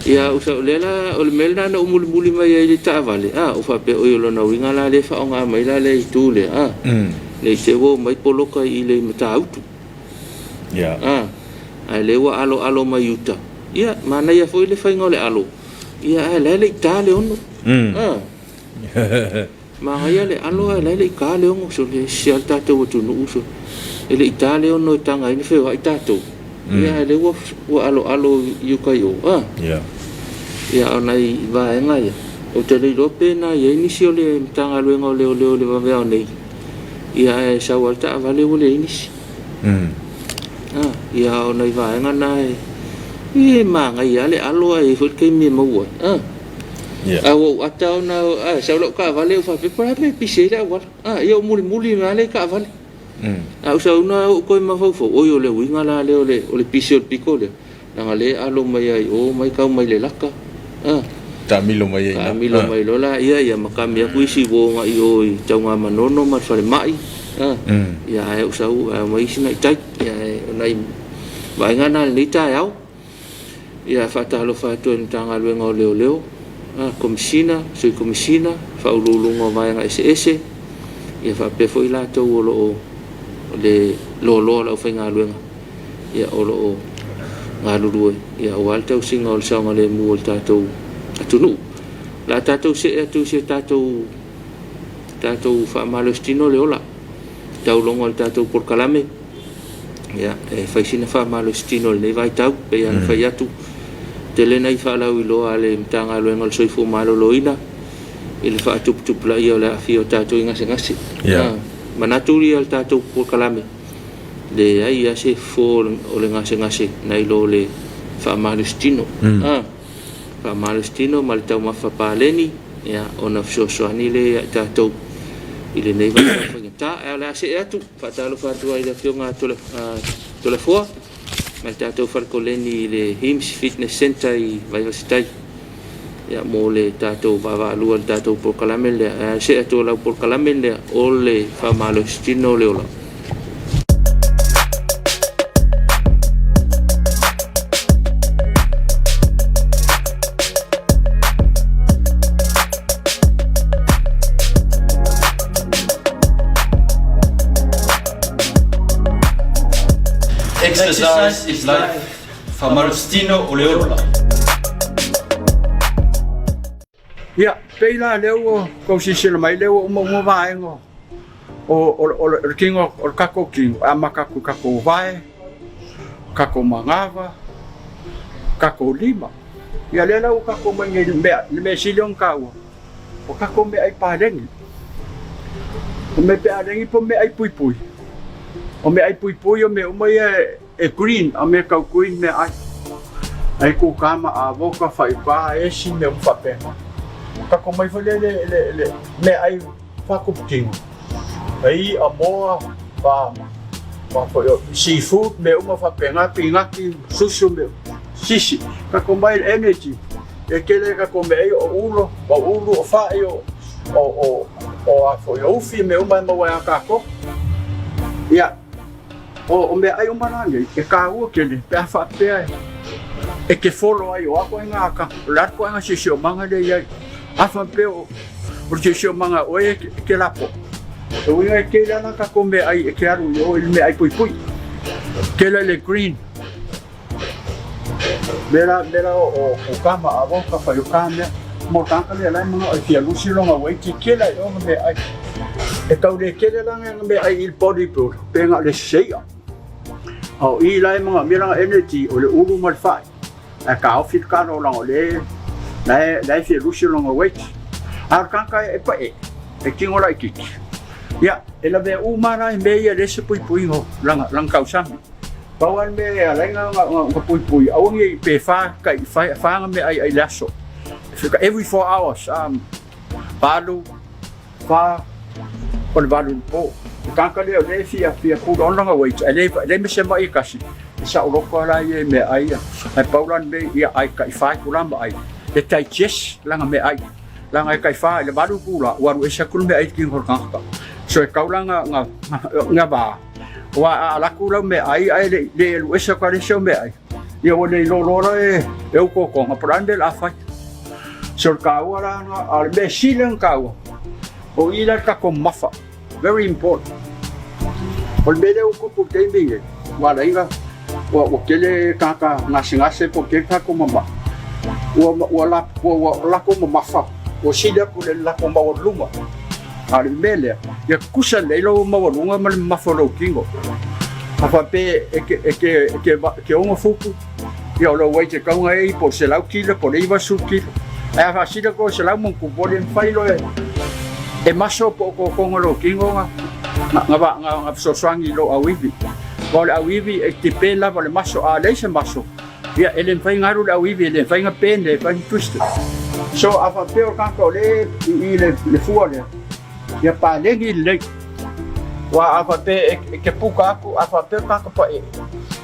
Ia usa o lea la o le mea lena na ou mulimuli mai ai i le taavale, ou faapea oi o lona uiga la lea e faaaoga mai la le itu lea, ne i te i ua omai poloka i le Matautu. Ae lea ua aloalo mai uta. Ia manaia foi le faiga o le alo. Ia ae la e le i ta le 6. Manaia le alo ae la e le i ta le 6 sole, e ese lava le tatou atunuu sole. E le i ta le 6 e taga ai ona feoai tatou. Ia ae lea ua ua aloalo i uta i o. Ia o nai vaega ia, ou te le iloa pe na i ai nisi o le Matagaluega o Leoleo i le vaveao nei. Ia ae sau lava le taavale ua leai nisi. Ia o nai vaega na e e manaia lava le alo ae i ai foi le taimi e maua ai. Ae ua ou ata ona sau lau taavale ou faapea, po o le a le mea e pisi ai le auala. Ia ou mulimuli mai lava lea i taavale. Ae ou sau na ou toe mafaufau, oi o le uiga la lea o le, o le pisi o le pito lea, leaga lea e alo mai ai i o mai tau mai le laka, a. Taamilo mai ai i ina. Taamilo mai loa laia, ia ma kami atu isi uo agai i o i Taugāmanono ma le falemai, a. Ia ae ou sau ae omai isi nai tai. Ia ae o nai vaaiga na i lenei taeao. Ia faatalofa atu ai i le Matagaluega o Leoleo, Komesina, Sui Komesina, Faauluuluga o Vaega Eseese, ia faapea foi i latou o lo o le loaloa o le aufaigaluega ia o lo o galulue ia aua le tausiga o le saogalemu o le tatou atunuu. O le a tatou see atu i se tatou tatou faamalositino le ola tauloga o le tatou polokalame. Ia, e fai sina faamalositino i lenei vaitau, pei ona fai atu, tele nai faalauiloa a le Matagaluega o le Soifua Maloloina i le faatuputupulaia o le aafia o tatou i gasegase. Yeah. Manatu ia le tatou polokalame, leai lava se fofo o le gasegase nai lo le faamalositino. Faamalositino ma le taumafa paleni, ia, ona fesoasoani lea ia i tatou i lenei vaitau faigata. Ae o le a see atu. Faatalofa atu ai i le Afioga a Toleafoa ma le tatou fale koleni i le HIMS Fitness Centre i Vaivase-tai ia, mo le tatou vaavaalua i le tatou polokalame lea. Ae see atu o lau polokalame lea o le faamalositino o le ola. Exercise is life, Faamalositino o le ola. Ia, pei la lea ua tou silasila mai lea ua uma uma vaega o, o, o, le tino, o le tatou tino, e amata atu i tatou vae, tatou manava, tatou lima. Ia lea la ua tatou mai nei i le mea, le mea sili ona taua, O tatou meaai paleni. O mea pealeni po o meaai puipui. O meaai puipui o mea uma ia e green, a mea tau green meaai. Ai kūkā ma avoka, faigā, esi, mea uma faapena. Tatou mai foi lea le, le, le meaai faatuputino. Ai i'a, moa, pa, pa foi o seafood, mea uma faapena, pinati, susu, mea sisi. Tatou mai le energy. E tele tatou mea ai o ulo, o ulu, o fai, o, o, o, o a foi, o ufi, mea uma e maua ai a tatou. Ia, o, o meaai uma la nei, e kāua tele, pe a faapea e, e te follow ai o a koe ngā ka, o le a koe ngā siosiomaga lea i ai. A faapea o, o le siosiomaga o e e te lapo. E uiga e tele ana tatou meaai e te alu i o i le meaai puipui. Tele le green. Mea la o kama avo ka whai o ka mea. Mo tāka lea lai mga o fia lusi longa wei ki kela i o mea ai. E tau le kele langa nga mea ai i bodybuild pe nga le seia. O i lai mga mea langa energy o le ulu ma le whai. A ka ofi ka no langa le lai lai fia lusi longa weight. A ka e pa e. E kingo lai kiki. Ia, e lawe uma lai me ia le se pui pui ho langa langa kausami. Pau lava le mea e ala ai ona puipui, aua ne i pe whā kai, whā ngā mea ai ai le aso. Every 4 hours, valu, whā, o le valu i le pō. Le tagata lea o lea e fia, fia put on lana weight, ae le, le ma se maʻi e tasi, e saoloko lava la ia i meaai ia. Ae pau la le mea ia ai tai whā itula ma ai, e digest lana meaai. Leaga e tai whā i le valu itula, ua alu ese atu le meaai i le tino o le tagata. So e tau la nga vā. Aua a alu atu lau meaai ae le i alu ese atu lava le isi au meaai, ia ua le iloa loa la e ou totoga po o le a le mea o le a fai. So o le taua la lena, a o le mea sili ona taua, o i la le tatou mamafa, very important. O le mea lea ua tupu i le taimi lenei, ua ala ai ona ua tele tagata gasegase po o tele tagata ua mamai, ua latou mamafa, ua sili atu i le latou maualuluga. A o le mea lea, ia tutusa lelei lou maualuga ma le mamafa o lou tino. A faapea e te, e te, e te, e te 6 futu, ia o lou weight e tatau ona e ai po o le 100 kilo po o le 90 kilo. Ae a faasili atu o le 100 ma ona tupu, e le mafai loa e, e maso po o totoga o lou tino na, na, na, na, na fesoasoani i lou auivi. Aua o le auivi e depend lava i le maso. A leai se maso, Ia, e le mafai ona alu le auivi, e le mafai ona bend, e le mafai ona twist. So, a faapea o le tagata o lea e i i le fua lea, ia paleni lelei. Aua a faapea e te puka atu, a faapea le tagata paee,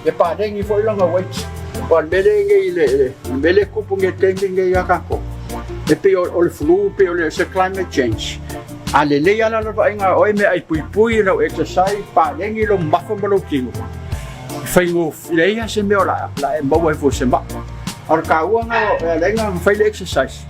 e paleni foi lona weight. Aua o le mea lea e i ai le, le mea lea e tupu nei i le taimi lenei ia tatou, e pei o le flu, pei o le, se climate change. A lelei lava la le vaaiga a oe, meaai puipui, lau exercise, paleni lou mamafa ma lou tino, e faigofie, leai lava se mea o le a e maua ai foi i se maa. A o le taua lena e ala ai ona fai le exercise,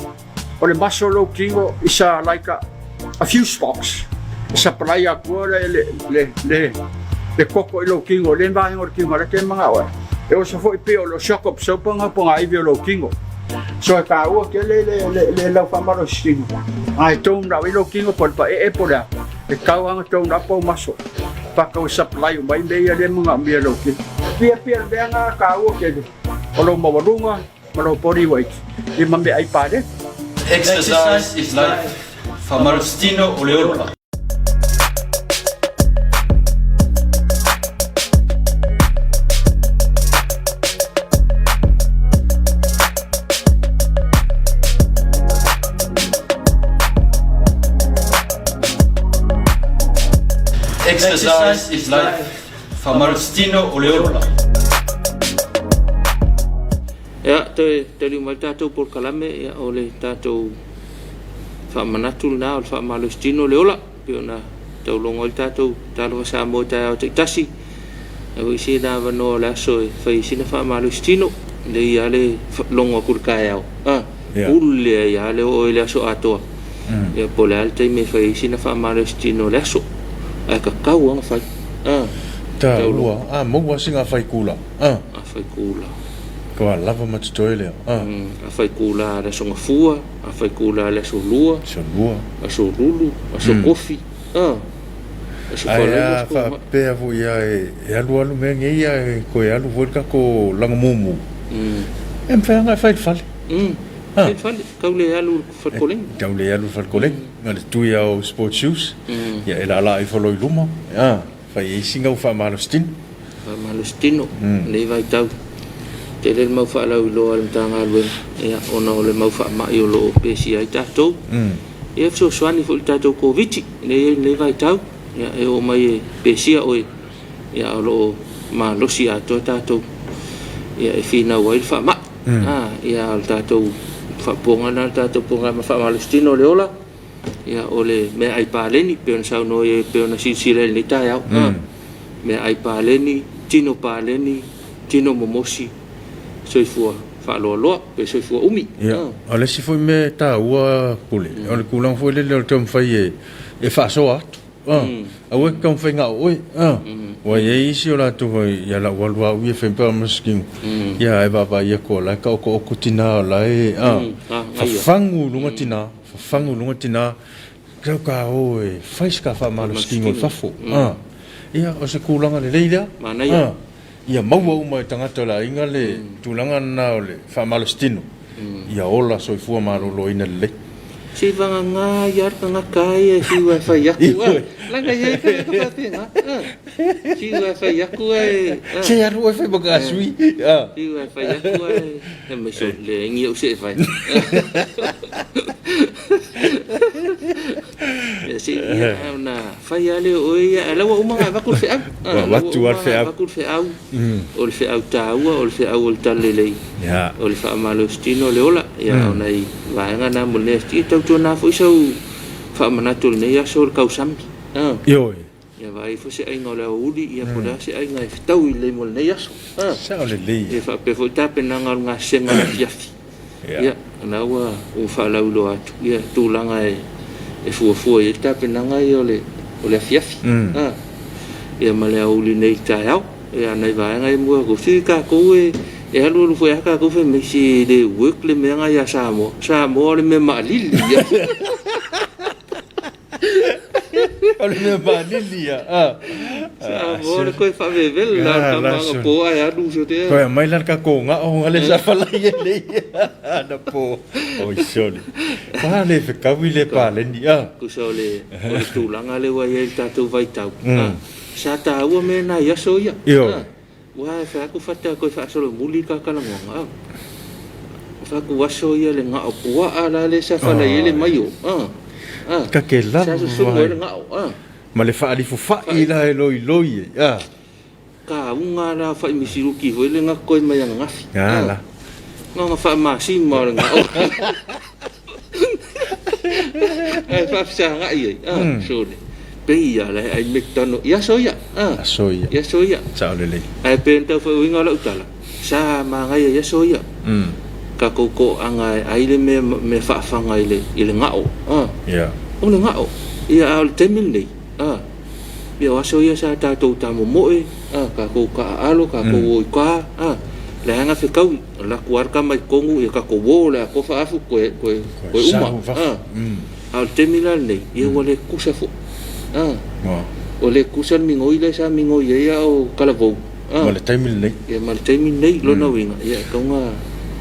o le muscle o lou tino is a like a fuse box, e supply atua le koko i lou tino, le vaega o le tino la e te manao ai. E oso foi pei o le shock absorber nga pogaivi o lou tino. So e taua tele le lau faamalositino, a e tone up ai lou tino po o le paee po o le a, e tau lava ona tone up ou muscle, faatau e supply uma ai mea ia lea e manaomia e lou tino. Pia pia le mea lena taua tele o lou maualuga ma lou body weight i ma meaai paleni. Exercise is life, faamalositino o le ola. Exercise is life, faamalositino o le ola. Ia, toe taliu mai le tatou polokalame, ia, o le tatou faamanatu lena o le faamalositino o le ola, pei ona taulogo ai le tatou Talofa Samoa i taeao taitasi. Ae ua isi na avanoa o le aso e fai ai sina faamalositino, lei lava le logo atu i le taeao, a, pule ai lava le oo i le aso atoa. Ia, po o le a le taimi e fai ai sina faamalositino o le aso, ae tatau lava ona fai, a. Taua, a, maua sina faikula, a. A faikula. Kua lava ma totoe lea. A. A faikula le aso Gafua, a faikula le aso Lua. Aso Lua. Aso Lulu, aso Kofi. A. Aso Ae a faapea foi ia e alualu mea nei ae toe alu foi le tatou lagamumu. E mafai lava ona e fai i le fale. Fai i le fale, tau le alu i le fale koleni. Tau le alu i le fale koleni. Na o le tui lava o sport shoes, ia e laalaa ifo loa i luma. Fai ai sina ua faamalositino. Faamalositino lenei vaitau. Tele le mau faalauiloa a le Matagaluega ia ona o le mau faamai o lo o pesia ai tatou. Ia e fesoasoani foi i le tatou Koviti lea e i ai lenei vaitau. Ia e oo mai e pesia oe ia o lo o malosi atoa tatou ia e finau ai le faamai. Ia o le tatou faapuaga lena o le tatou polokalame faamalositino o le ola. Ia, o le meaai paleni, pei ona saunoa i ai, pei ona silasila i lenei taeao. Meaai paleni, tino paleni, tino momosi, soifua faaloaloa, pe soifua umi. Ia, o le isi foi mea e taua Pule, o le tulaga foi lele o le taumafai e faasoa atu. Aua e te taumafai na o oe. Ua i ai isi o latou foi, ia lau alu au ia fai pe maskino. Ia ae vaavaai atu o la e taotooto tina o la e fafagu i luga tina. Fafagu i luga tina, tau ka o e fai se ka faamalositino i fafo. Ia, o se tulaga lelei lea. Manaia. Ia maua uma e tagata o le aiga le tulaga lena o le faamalositino, ia ola soifua maloloina lelei. Se vagana ia le tagata ia e fiu e fai atu a. Leaga e i ai tagata faapena a. Fiu e fai atu ae a. Se alu oe fai ma ka sui a. Fiu e fai atu ae fai mai so leai ni au se e fai. Ia se ia ona fai lava lea o oe ia ae la ua uma ona avatu le feau. Ua avatu lava le feau. Avatu le feau. O le feau taua, o le feau o le talalelei. O le faamalositino o le ola. Ia o nai vaega na mo lenei aso. Ia tautuana foi sau faamanatu o lenei aso o le tausami. Ioe. Ia vaai foi se aiga o le aoauli, ia po o le a se aiga e fetaui lelei mo lenei aso. Sao lelei. Ia faapea foi tapenaga o le gasega o le afiafi. Ia, o lena ua ou faalauiloa atu, ia, tulaga e fuafua i ai le tapenaga ia o le afiafi. Ia ma le aoauli nei i le taeao. Ia, nai vaega ia mua atu. Sui tatou e alualu foi lava tatou fai mai, se e le work le mea lena ia Samoa. Samoa o le mea maalili ia. O le mea maalili ia. Samoa le koe faavevele la le tama aga po ae alu so te. Koe mai la ka ko nga o ngale sa falai e nei. Na po. Oi sole. Pa le fekawi le paleni a. Tusa o le o le tulaga lea ua i ai le tatou vaitau. Sa taua mea na i aso ia. Ua e fai atu fata koe faasolomuli ka kalagoaga. Fai atu aso ia le gao puaa la le sa falai ai le maio. Ka ke lava. Sa susumu ai le gao. Ma le faalifofai la e loiloi ai, a. Kauga la faimisiluki foi le gakoi mai ananafi. A la. Gaga faamasima o le gao. Ae faafesagai ai, a, sole. Pei ia la ai McDonald. Ia aso ia, a. Aso ia. Ia aso ia. Sao lelei. Ae pe na tau faauiga o lau tala, sa magaia i aso ia. Tatou toaga e ai le mea mea faafaga i le i le gao, a. Ia. O le gao. Ia a o le taimi lenei, a. Ia o aso ia sa tatou tamomoe, a, tatou taaalo, tatou o i ka, a, leaga fetaui, alu atu lava le tama i totonu, ia tatou o le atoa faaafu toe, toe, toe uma, a. A o le taimi la lenei, ia ua le tusa foi, a, ua le tusa le migoi lea sa migoi ai a o talavou, a. Ma le taimi lenei. Ia ma le taimi lenei, lona uiga, ia e tatau ona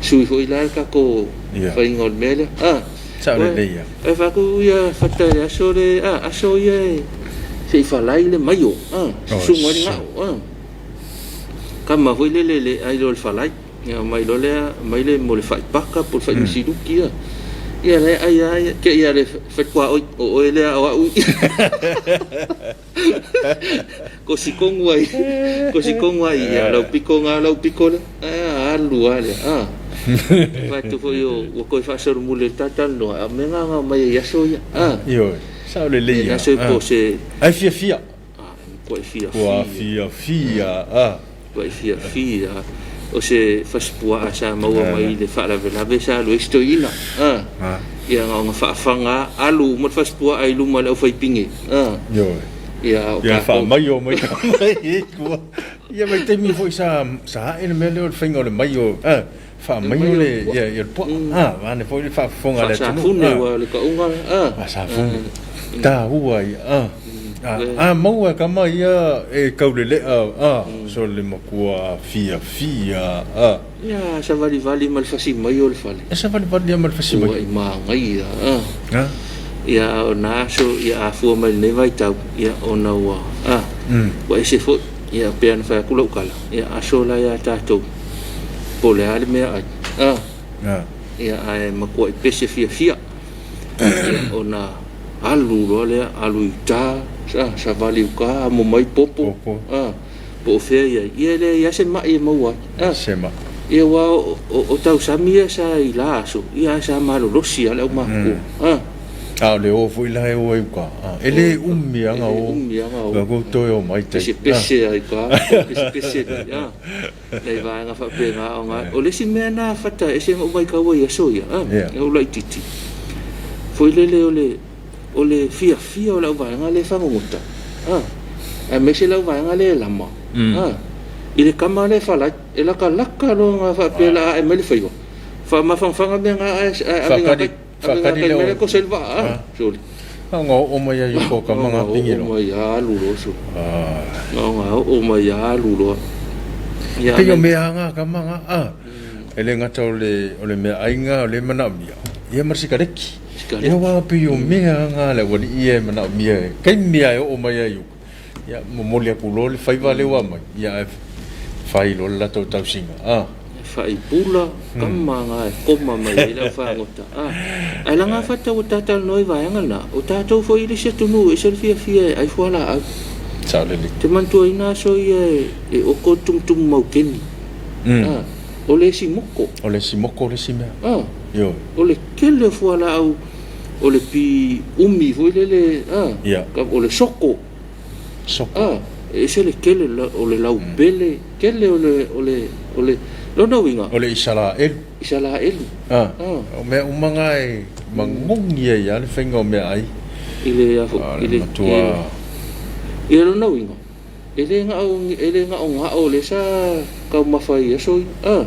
sui foi la le tatou faiga o le mea lea, a. Sao lelei ia. E faaku ia fata i aso le a aso ia e se i falai le maio a susuga ai le gao a kama foi lele le ai loa le falai ia mai loa lea mai le mo le faipaka po o le faimisiluki ia ia la e ai lava ia te i lava le fatuaoi o oe lea o au Kosi tonu ai, kosi tonu ai ia lau piko nga lau piko lea. Ae alu lava lea. A. Fai atu foi o ua toe faasolomuli e le talatalanoa, a o mea na na omai ai i aso ia. A. Ioe, sao lelei lava. Aso po o se. Ae fiafia. A, matuai fiafia. Ua fiafia, a. Matuai fiafia. O se fasipuaa sa maua mai i le faalavelave sa alu ai si toeaina. A. Ia na ona faafaga alu uma le fasipuaa i luma o le aufaipine. A. Ioe. Ia a o Ia tatou. faamaio mai mai tua. Ia vaitaimi foi sa sa ae le mea lea o le faiga o le maio, a, faamaio le ia ia le puaa. A, vaeane foi le faafofoga a le atunuu. Faasafune ua le tauga, a. Faasafune. Taua ia, a. A maua e kama ia e kaulelea, a, so le matua fiafia, a. Ia savalivali ma le fasi mai o le fale. E savalivali lava ma le fasi mai. Ua i magaia, a. Ia a o na aso ia afua mai lenei vaitau, ia ona ua, a, ua ese foi. Ia pei ona fai atu lau tala, ia aso la ia tatou po o le a le mea ai, a. Ia ae matuai pese fiafia. Ia ona alu loa lea, alu i uta, savali i uta, amo mai popo, a, po o fea i ai. Ia e leai lava se mai e maua ai. A, Se mai. Ia aua o tausami ia sa i la aso, ia ae sa malolosi lava le aumatutua. A. A o le o foi la e o ai uka, a, e le umi lava o, E le umi lava o. Ua koutou e o mai tai. Pesepese lava i uka, pesepese mai, a. Nai vaega faapena ona o le isi mea na fata ese na ou vaitau ai i aso ia, a, na ou laitiiti, foi lele o le o le fiafia o lau vaega lea e fagogota, a, aemaise lau vaega lea e lama, a, i le tama lea e falai, e latalata loa ona faapea o le a ae mai le faiva, faamafanafana mea na ae ave gakai, ave gakai mai lea tosa i le vaa, a, sole. Na ona oo mai ai o kama nga pingi loa. Na ona oo mai alu loa sole. Na ona oo mai alu loa. Ia Pei o mea nga kama nga a. E le gata o le o le meaaiga o le manaomia, ia ma le sikareki. Ia aua pei o mea nga le aualii ia e manaomia e taimi lava e oo mai ai i uka. Ia momoli atu loa le faiva lea ua aumai, ia ae fai loa le latou tausiga. A. Faipula, kama nga e koma mai ai le aufagota. A, ae laga fata ua tatalanoa i vaega na, o tatou foi i le isi atunuu e ese le fiafia e ai fualaau. Sao lelei. Te manatuaina aso ia e oko tumutumu maukeni. A, o le isi moko. O le isi moko le isi mea. A, Ioe. o le tele o fualaau o le pi umi foi lele, a, Ia. o le soko. Soko. A, e ese le tele o le laupele, tele o le, o le, o le, lona uiga. O le Isaraelu. Isaraelu. A, o mea uma nga e magogi ai lava le faiga o meaai. I le, a foi, i le, matua. Ia lona uiga, e le gao, e le gaogao lea sa taumafa ai i aso ia. A,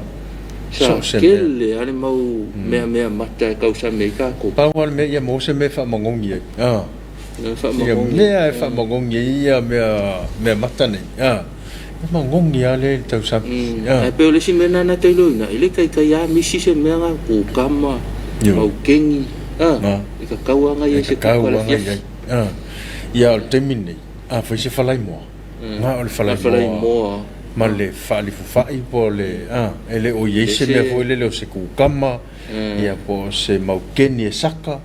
sa tele lava le mau meamea mata e tausami ai tatou. Pau lava le mea ia maua se mea e faamagogi ai. A. Ia mea e faamagogi ai ia mea mea mata nei, a, e magogi lava lea i le tausami. Ae pei o le isi mea lena na tailoina, e le taitai lava misi se mea na kukama, maukeni, a, e tatau lava ona i ai se kuka i le afiafi. Ia, o le taimi lenei, a fai se falaimoa, na o le falaimoa ma le faalifufai po o le, a, e le o i ai se mea foi lele o se kukama, ia po o se maukeni e saka.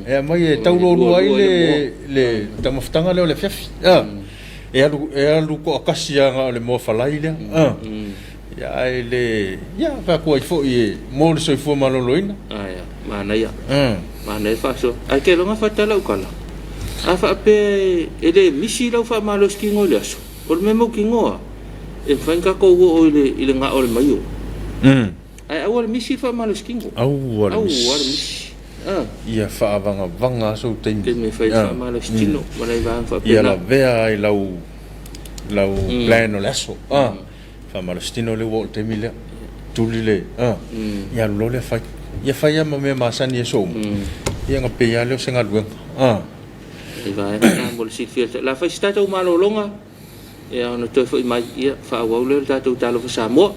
E aumai e tau lualua ai le le taumafataga lea o le afiafi. E alu e alu toatasi lava na o le moa falai lea. Ia ae le ia fai atu ai foi e mo le soifua maloloina. Ae manaia. Manaia faasoa. Ae keiloga faatala lau tala. A faapea e le misi lau faamalosi tino i le aso, o le mea mautinoa e mafai ona tatou oo i le i le gao o le maio. Ae aua le misi le faamalosi tino. Aua le misi. Aua le misi. Ia faavagavaga sou taimi. Taimi e fai faamalosi tino ma nai vaega faapena. Ia lavea ai lau lau plan o le aso. Faamalosi tino lea ua oo i le taimi lea. Tuli le ia alu loa lea fai. Ia fai lava ma mea masani i aso uma. Ia ona pei lava lea o se galuega. Nai vaega na mo le silafia. O le a fai se tatou malologa, ia ona toe foi mai, ia faaauau lea o le tatou Talofa Samoa.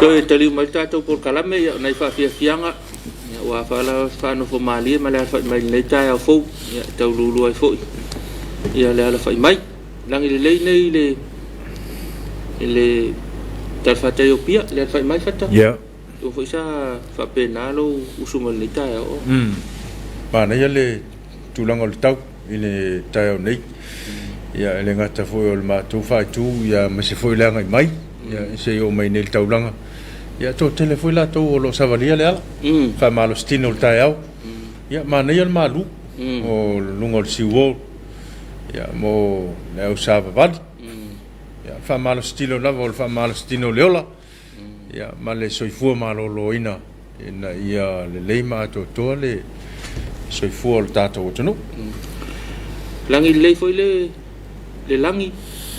Toe taliu mai le tatou polokalame, ia, o nai faafiafiaga, ia, ua faala faanofo malie ma le alafai mai lenei taeao fou, ia, e taululu ai foi ia le alafai mai. Lagi lelei nei le i le talafatai o Apia, le alafai mai Fata. Ia. Ua foi sa faapena lou usu mai lenei taeao. Manaia le tulaga o le tau i le taeao nei. Ia, e le gata foi o le matou faaitu, ia aemaise foi le agai mai, ia, se i oo mai nei i le taulaga. Ia, toatele foi latou o lo o savalia le ala, faamalositino o le taeao. Ia, manaia le malu o luga o le seawall, ia, mo le au savavali. Ia, faamalositino lava o le faamalositino o le ola, ia, ma le soifua maloloina ina ia lelei ma atoatoa le soifua o le tatou atunuu. Lagi lelei foi le le lagi,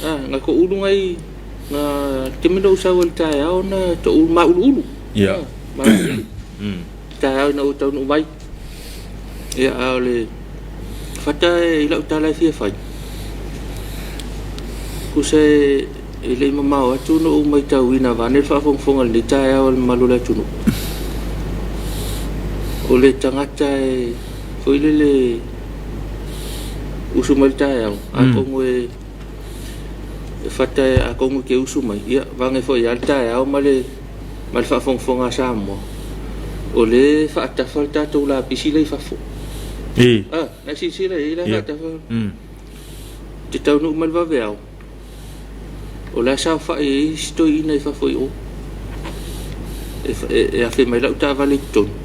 a na toulu nai na taimi na ou sau ai i le taeao na toulu mauluulu. Ia. Mauluulu. Taeao ina ua taunuu mai. Ia, a o le fata e i lau tala e fia fai. Tusa e e le i mamao atu na ou matauina vaeane le faafogafoga i lenei taeao a le mamalu o le atunuu. O le tagata e foi lele usu mai le taeao, atonu e e fata atonu e te usu mai, ia vaeane foi lava le taeao ma le ma le faafogafoga a Samoa, o lea e faatafa le tatou lapisi la i fafo. I. Ah, na silasila i ai la Ia. faatafa. Te taunuu mai le vaveao, o la e saofai ai isi toeaiina i fafo i o. E, e, e afe mai lau taavale i totonu.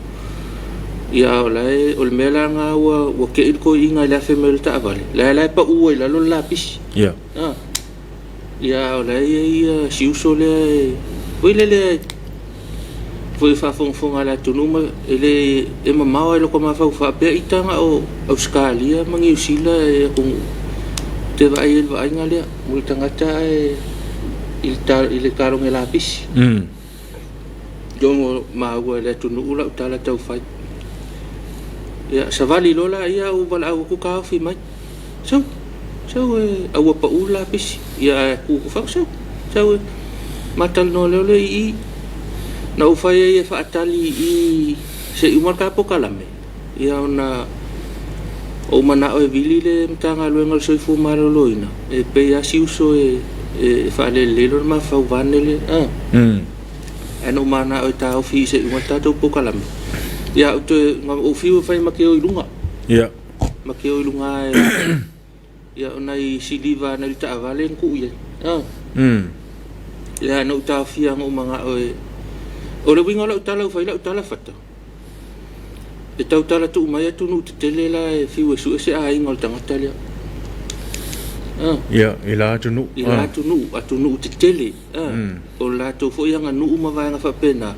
Ia, o la e, o le mea la lena ua, ua tei le toeaina i le afe mai o le taavale, la e la e pau ai i lalo le lapisi. Ia. Ah. Ia, o la e i ai si uso lea e, foi lele foi faafogafoga a le atunuu ma e le e mamao ai lota mafaufau faapea ita na o Ausetalia ma Niu Sila e atunuu te vaai ai i le vaaiga lea mo le tagata ae i le ta, i le taloge lapisi. Logo maua e le atunuu lau tala taufai. Ia, savali loa laia ou valaau atu taofi mai. Sau, sau e a ua pau le lapisi. Ia ae tu atu fau, sau, sau e ma talanoa lea o le i i. Na ou fai ai e faatali i se i uma le ta polokalame, ia ona ou manao e vili le Matagaluega o le Soifua Maloloina e pei lava si uso e e faalelelei lona mafaufau vaeane le a. Ae na ou manao e taofi i se i uma le tatou polokalame. Ia ou toe na ou fiu e fai ma te o i luga. Ia. Ma te o i luga e ia o nai siliva nai le taavale na tuu i ai. A. Ia na ou taofia na ou manao e o le uiga o lau tala ua fai lau tala fata. E tautala tuu mai atunuu tetele la e fiu e sue se aiga o le tagata lea. Ah. Ia, i la atunuu. I la atunuu, atunuu tetele. Ah. O le latou foi aganuu ma vaega faapena.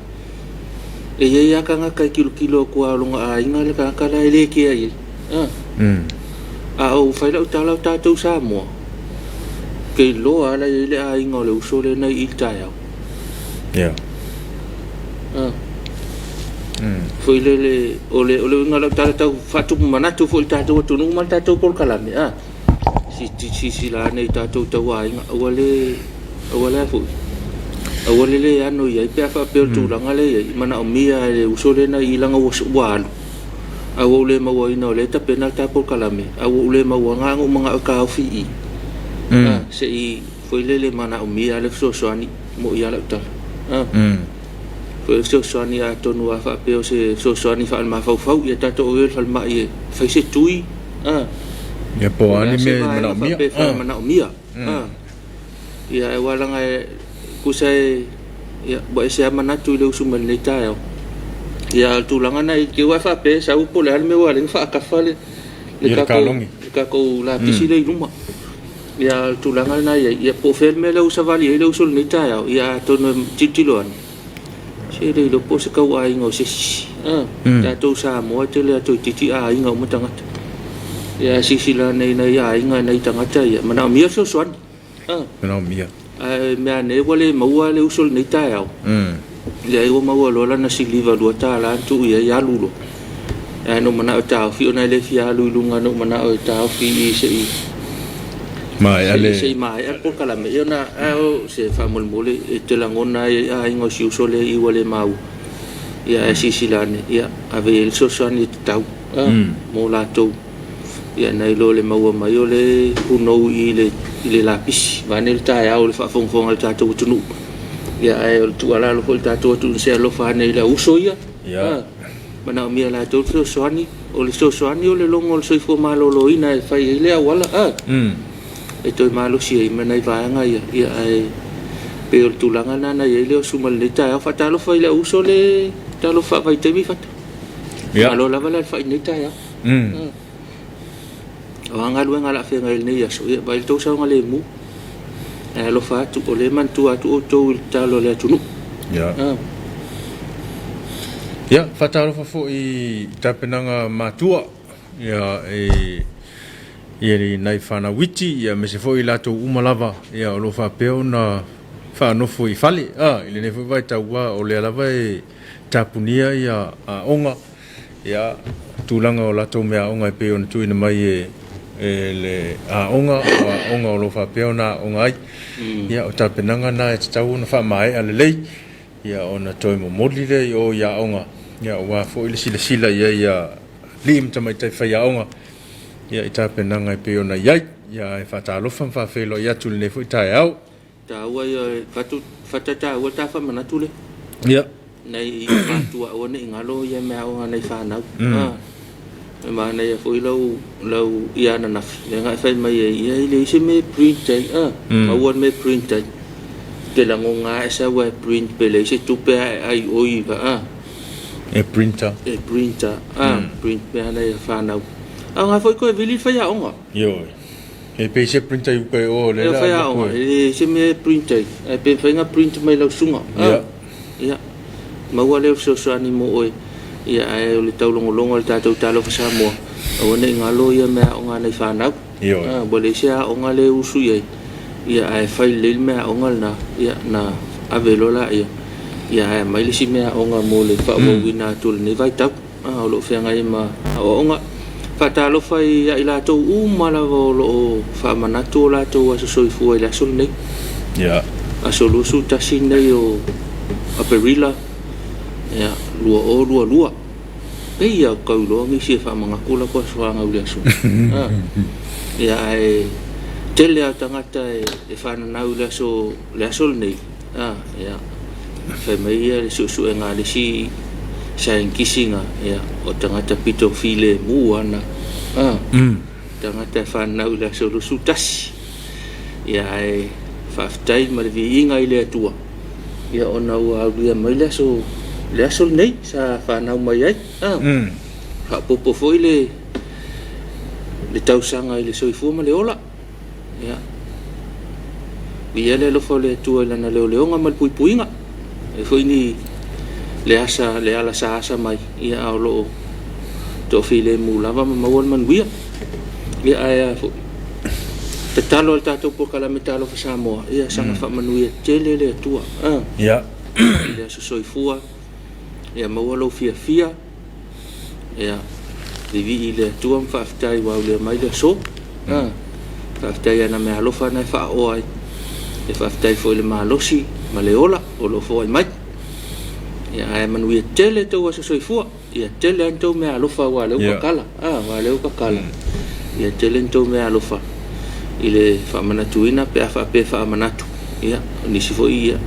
E i ai lava tagata e tilotilo atu lava o lona aiga le tagata la e le kea i ai. Ah. A ou fai lau tala o tatou Samoa, ke iloa lava la i ai le aiga o le uso lea na i i le taeao. Ia. Ah. Foi lele, o le, o le uiga o lau tala tau faatupu manatu foi i le tatou atunuu ma le tatou polokalame, ah. Si, si, silasila ane i tatou tauaiga, aua le, aua le a foi, aua le le ano i ai pe a faapea o le tulaga lea e i ai, manaomia e le uso lea na i i lana ua, ua alu, a ua ou le mauaina o lea e tapena le ta polokalame, a ua ou le mauaina na ou manao e taofi i i, ah, se i foi lele manaomia le fesoasoani mo i a lau tala. Ah. Foi le fesoasoani atonu a faapea o se fesoasoani faalemafaufau, ia tatou ave i le falemai e fai se tui, ah. Ia po o a O le ni a se mea e vaega manaomia. faapea e Ah. manaomia. Ah. Ia aua leaga e tusa e ia ua ese lava manatu i le usu mai lenei taeao. Ia a o le tulaga lena i te i ua e faapea e sau po o le a le mea ua ala ai ona faatafa le le Ia le tatou kalogi. le tatou lapisi lea i luma. Ia a o le tulaga lena e i ai, ia po o fea le mea lea ua savali ai le uso i lenei taeao, ia atonu e tilotilo ane, se le iloa po o se tauaiga o se isi. A, tatou Samoa e tele atu itiiti aiga uma tagata. Ia ae silasila ane i nai aiga nai tagata ia, manaomia le fesoasoani. A, Manaomia. ae mea ane ua le maua le uso i lenei taeao. Leai ua maua loa lana siliva $2 na tuu i ai alu loa. Ae na ou manao e taofi ona e le fia alu i luga na ou manao e taofi i se i Maea le. Se i maea le polokalame, ia ona a o se faamolemole e te lagona ai aiga o si uso lea i ua le maua. Ia ae silasila ane, ia ave i ai le fesoasoani e tatau mo latou. Ia nai lo le maua mai o le punou i le i le lapisi vaeane le taeao i le faafogafoga a le tatou atunuu. Ia ae o le tuualalo foi i le tatou atunuu se alofa ane i le auuso ia. Ia. Manaomia e latou le fesoasoani. O le fesoasoani o le logo o le soifua maloloina e fai ai le auala a e toe malosi ai ma nai vaega ia. Ia ae pei o le tulaga lena na i ai le osu mai lenei taeao. Faatalofa i le auuso le talofa faavaitaimi Fata. Ia. Malo lava le alafai i lenei taeao. O a galuega o le a feagai i lenei aso, ia vaai le tou saogalemu. Ae alofa atu, o lea e manatua atu outou i le tatalo a le atunuu. Ia. Ia, faatalofa foi i tapenaga matua, ia, i, i nai fanau iti, ia, aemaise foi i latou uma lava, ia, o lo o faapea ona faanofo i fale, a, i lenei foi vaitau, a, o lea lava e tapunia ia aoga, Ia, tulaga o latou meaaoga e pei ona tuuina mai e e le aoga, o aoga o lo o faapea ona aoga ai. Ia, o tapenaga na e tatau ona faamaea lelei, ia ona toe momoli lea i o i aoga, ia aua foi le silasila i ai a alii ma tamaitai faiaoga, ia i tapenaga e pei ona i ai. Ia, ae faatalofa ma faafeiloai atu i lenei foi taeao. Taua ia fatu fata taua ta faamanatu le. Ia. Nei matua aua ne i galo ia mea aoga nai fanau. Mm. E manaia foi lau lau ia ananafi lea na e fai mai ai ia e leai se mea e print ai a maua le mea e print ai te lagoga e sau e print pe leai se tupe a e ai oi va a E printer. E printer a print mea nai fanau. Aoga foi koe vili le faiaoga. Ioe. E pei se printer i uka e o le la. Faiaoga, e se mea e print ai. Ae pe mafai ona print mai lau susuga. Ia. Ia. Maua lea o fesoasoani mo oe. Ia, ae o le taulogologo a le tatou Talofa Samoa, aua ne i galo ia meaaoga a nai fanau. Ioe. Ua leai se aoga lea e usu i ai, ia, ae fai lelei le meaaoga lena, ia, ona ave loa laia, ia, ae aumai le isi meaaoga mo le faaauauina atu o lenei vaitau. O lo o feagai ma aoaoga. Faatalofa ia i latou uma lava o lo o faamanatu o latou aso soifua i le aso lenei. Yeah. Aso 21 nei o Aperila ia, 2022. Pei lava o tau iloa nisi e faamanatu o latou aso fanau i le aso. Ia, ae tele lava o tagata e fananau i le aso, le aso lenei. A, ia, fai mai ia le suesuega a le isi saienitisi na, ia, o tagata pito filemu lava na, a, tagata e fanau i le aso 21. Ia, ae faafetai ma le viiga i le Atua, ia, ona ua aulia mai le aso, le aso lenei sa fanau mai ai, a, faaopoopo foi le, le tausaga i le soifua ma le ola. Ia, viia le alofa o le Atua i lana leoleoga ma le puipuiga. E foi ni le asa, le ala sa asa mai, ia a o lo o toafilemu lava ma maua le manuia. Ia ae a foi, tatalo a le tatou polokalame Talofa Samoa, ia saga faamanuia tele le Atua. A, Ia. I le aso soifua, ia maua lou fiafia. Ia, vivii i le Atua ma faafetai ua aulia mai le aso. Mm. Faafetai i ana meaalofa na e faaoa ai. E faafetai foi i le malosi ma le ola o lo o foai mai. Ia, ae manuia tele tou aso soifua. Ia tele lava ni tou meaalofa aua o lea ua kakala. Ah, aua o lea ua kakala. Ia tele ni tou meaalofa i le faamanatuina pe a faapea e faamanatu. Ia, o nisi foi ia,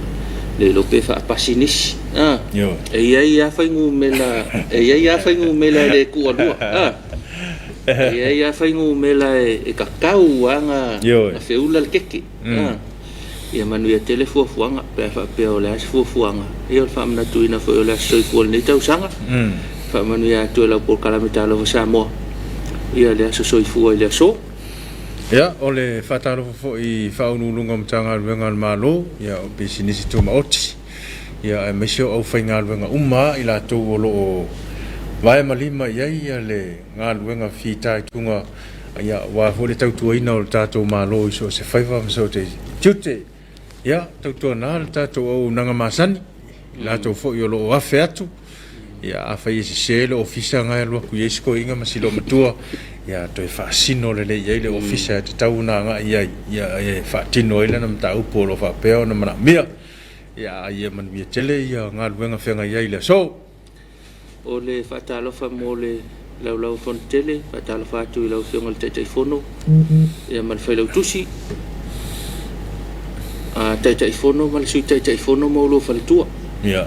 le iloa pe faapasi nisi. Ah, e i ai lava fuainumera, e i ai lava fuainumera e le tuualua. Ah, e i ai lava fuainumera e tatau lava ona feula le keke. Ah, ia manuia tele fuafuaga pe a faapea o le a se fuafuaga. Ia o le faamanatuina foi o le aso soifua o lenei tausaga. Faamanuia atu e lau polokalame Talofa Samoa ia le aso soifua i le aso. Ia, o le faatalofa foi i Faauluuluga o Matagaluega a le Malo, ia, o pisinisi tumaoti, ia, aemaise o aufaigaluega uma lava i latou o lo o vae ma lima i ai ia le galuega fitaituga, ia, aua foi le tautuaina o le tatou Malo i so o se faiva ma so o se tiute. Ia, tautuana le tatou auaunaga masani, i latou foi o lo o afe atu, ia, afai e sese le ofisa na e alu atu i ai si toeaina ma si loomatua, Ia toe faasino lelei i ai le ofisa e tatau ona agai i ai, ia, e faatino ai lana mataupu o lo o faapea ona manaomia. Ia, a ia manuia tele ia galuega feagai ai i le aso. O le faatalofa mo le Laulau a Fono Tele, faatalofa atu i lau Afioga i le Taitaifono ia ma le Failautusi, a Taitaifono ma le Sui Taitaifono ma oulua faletua. Ia.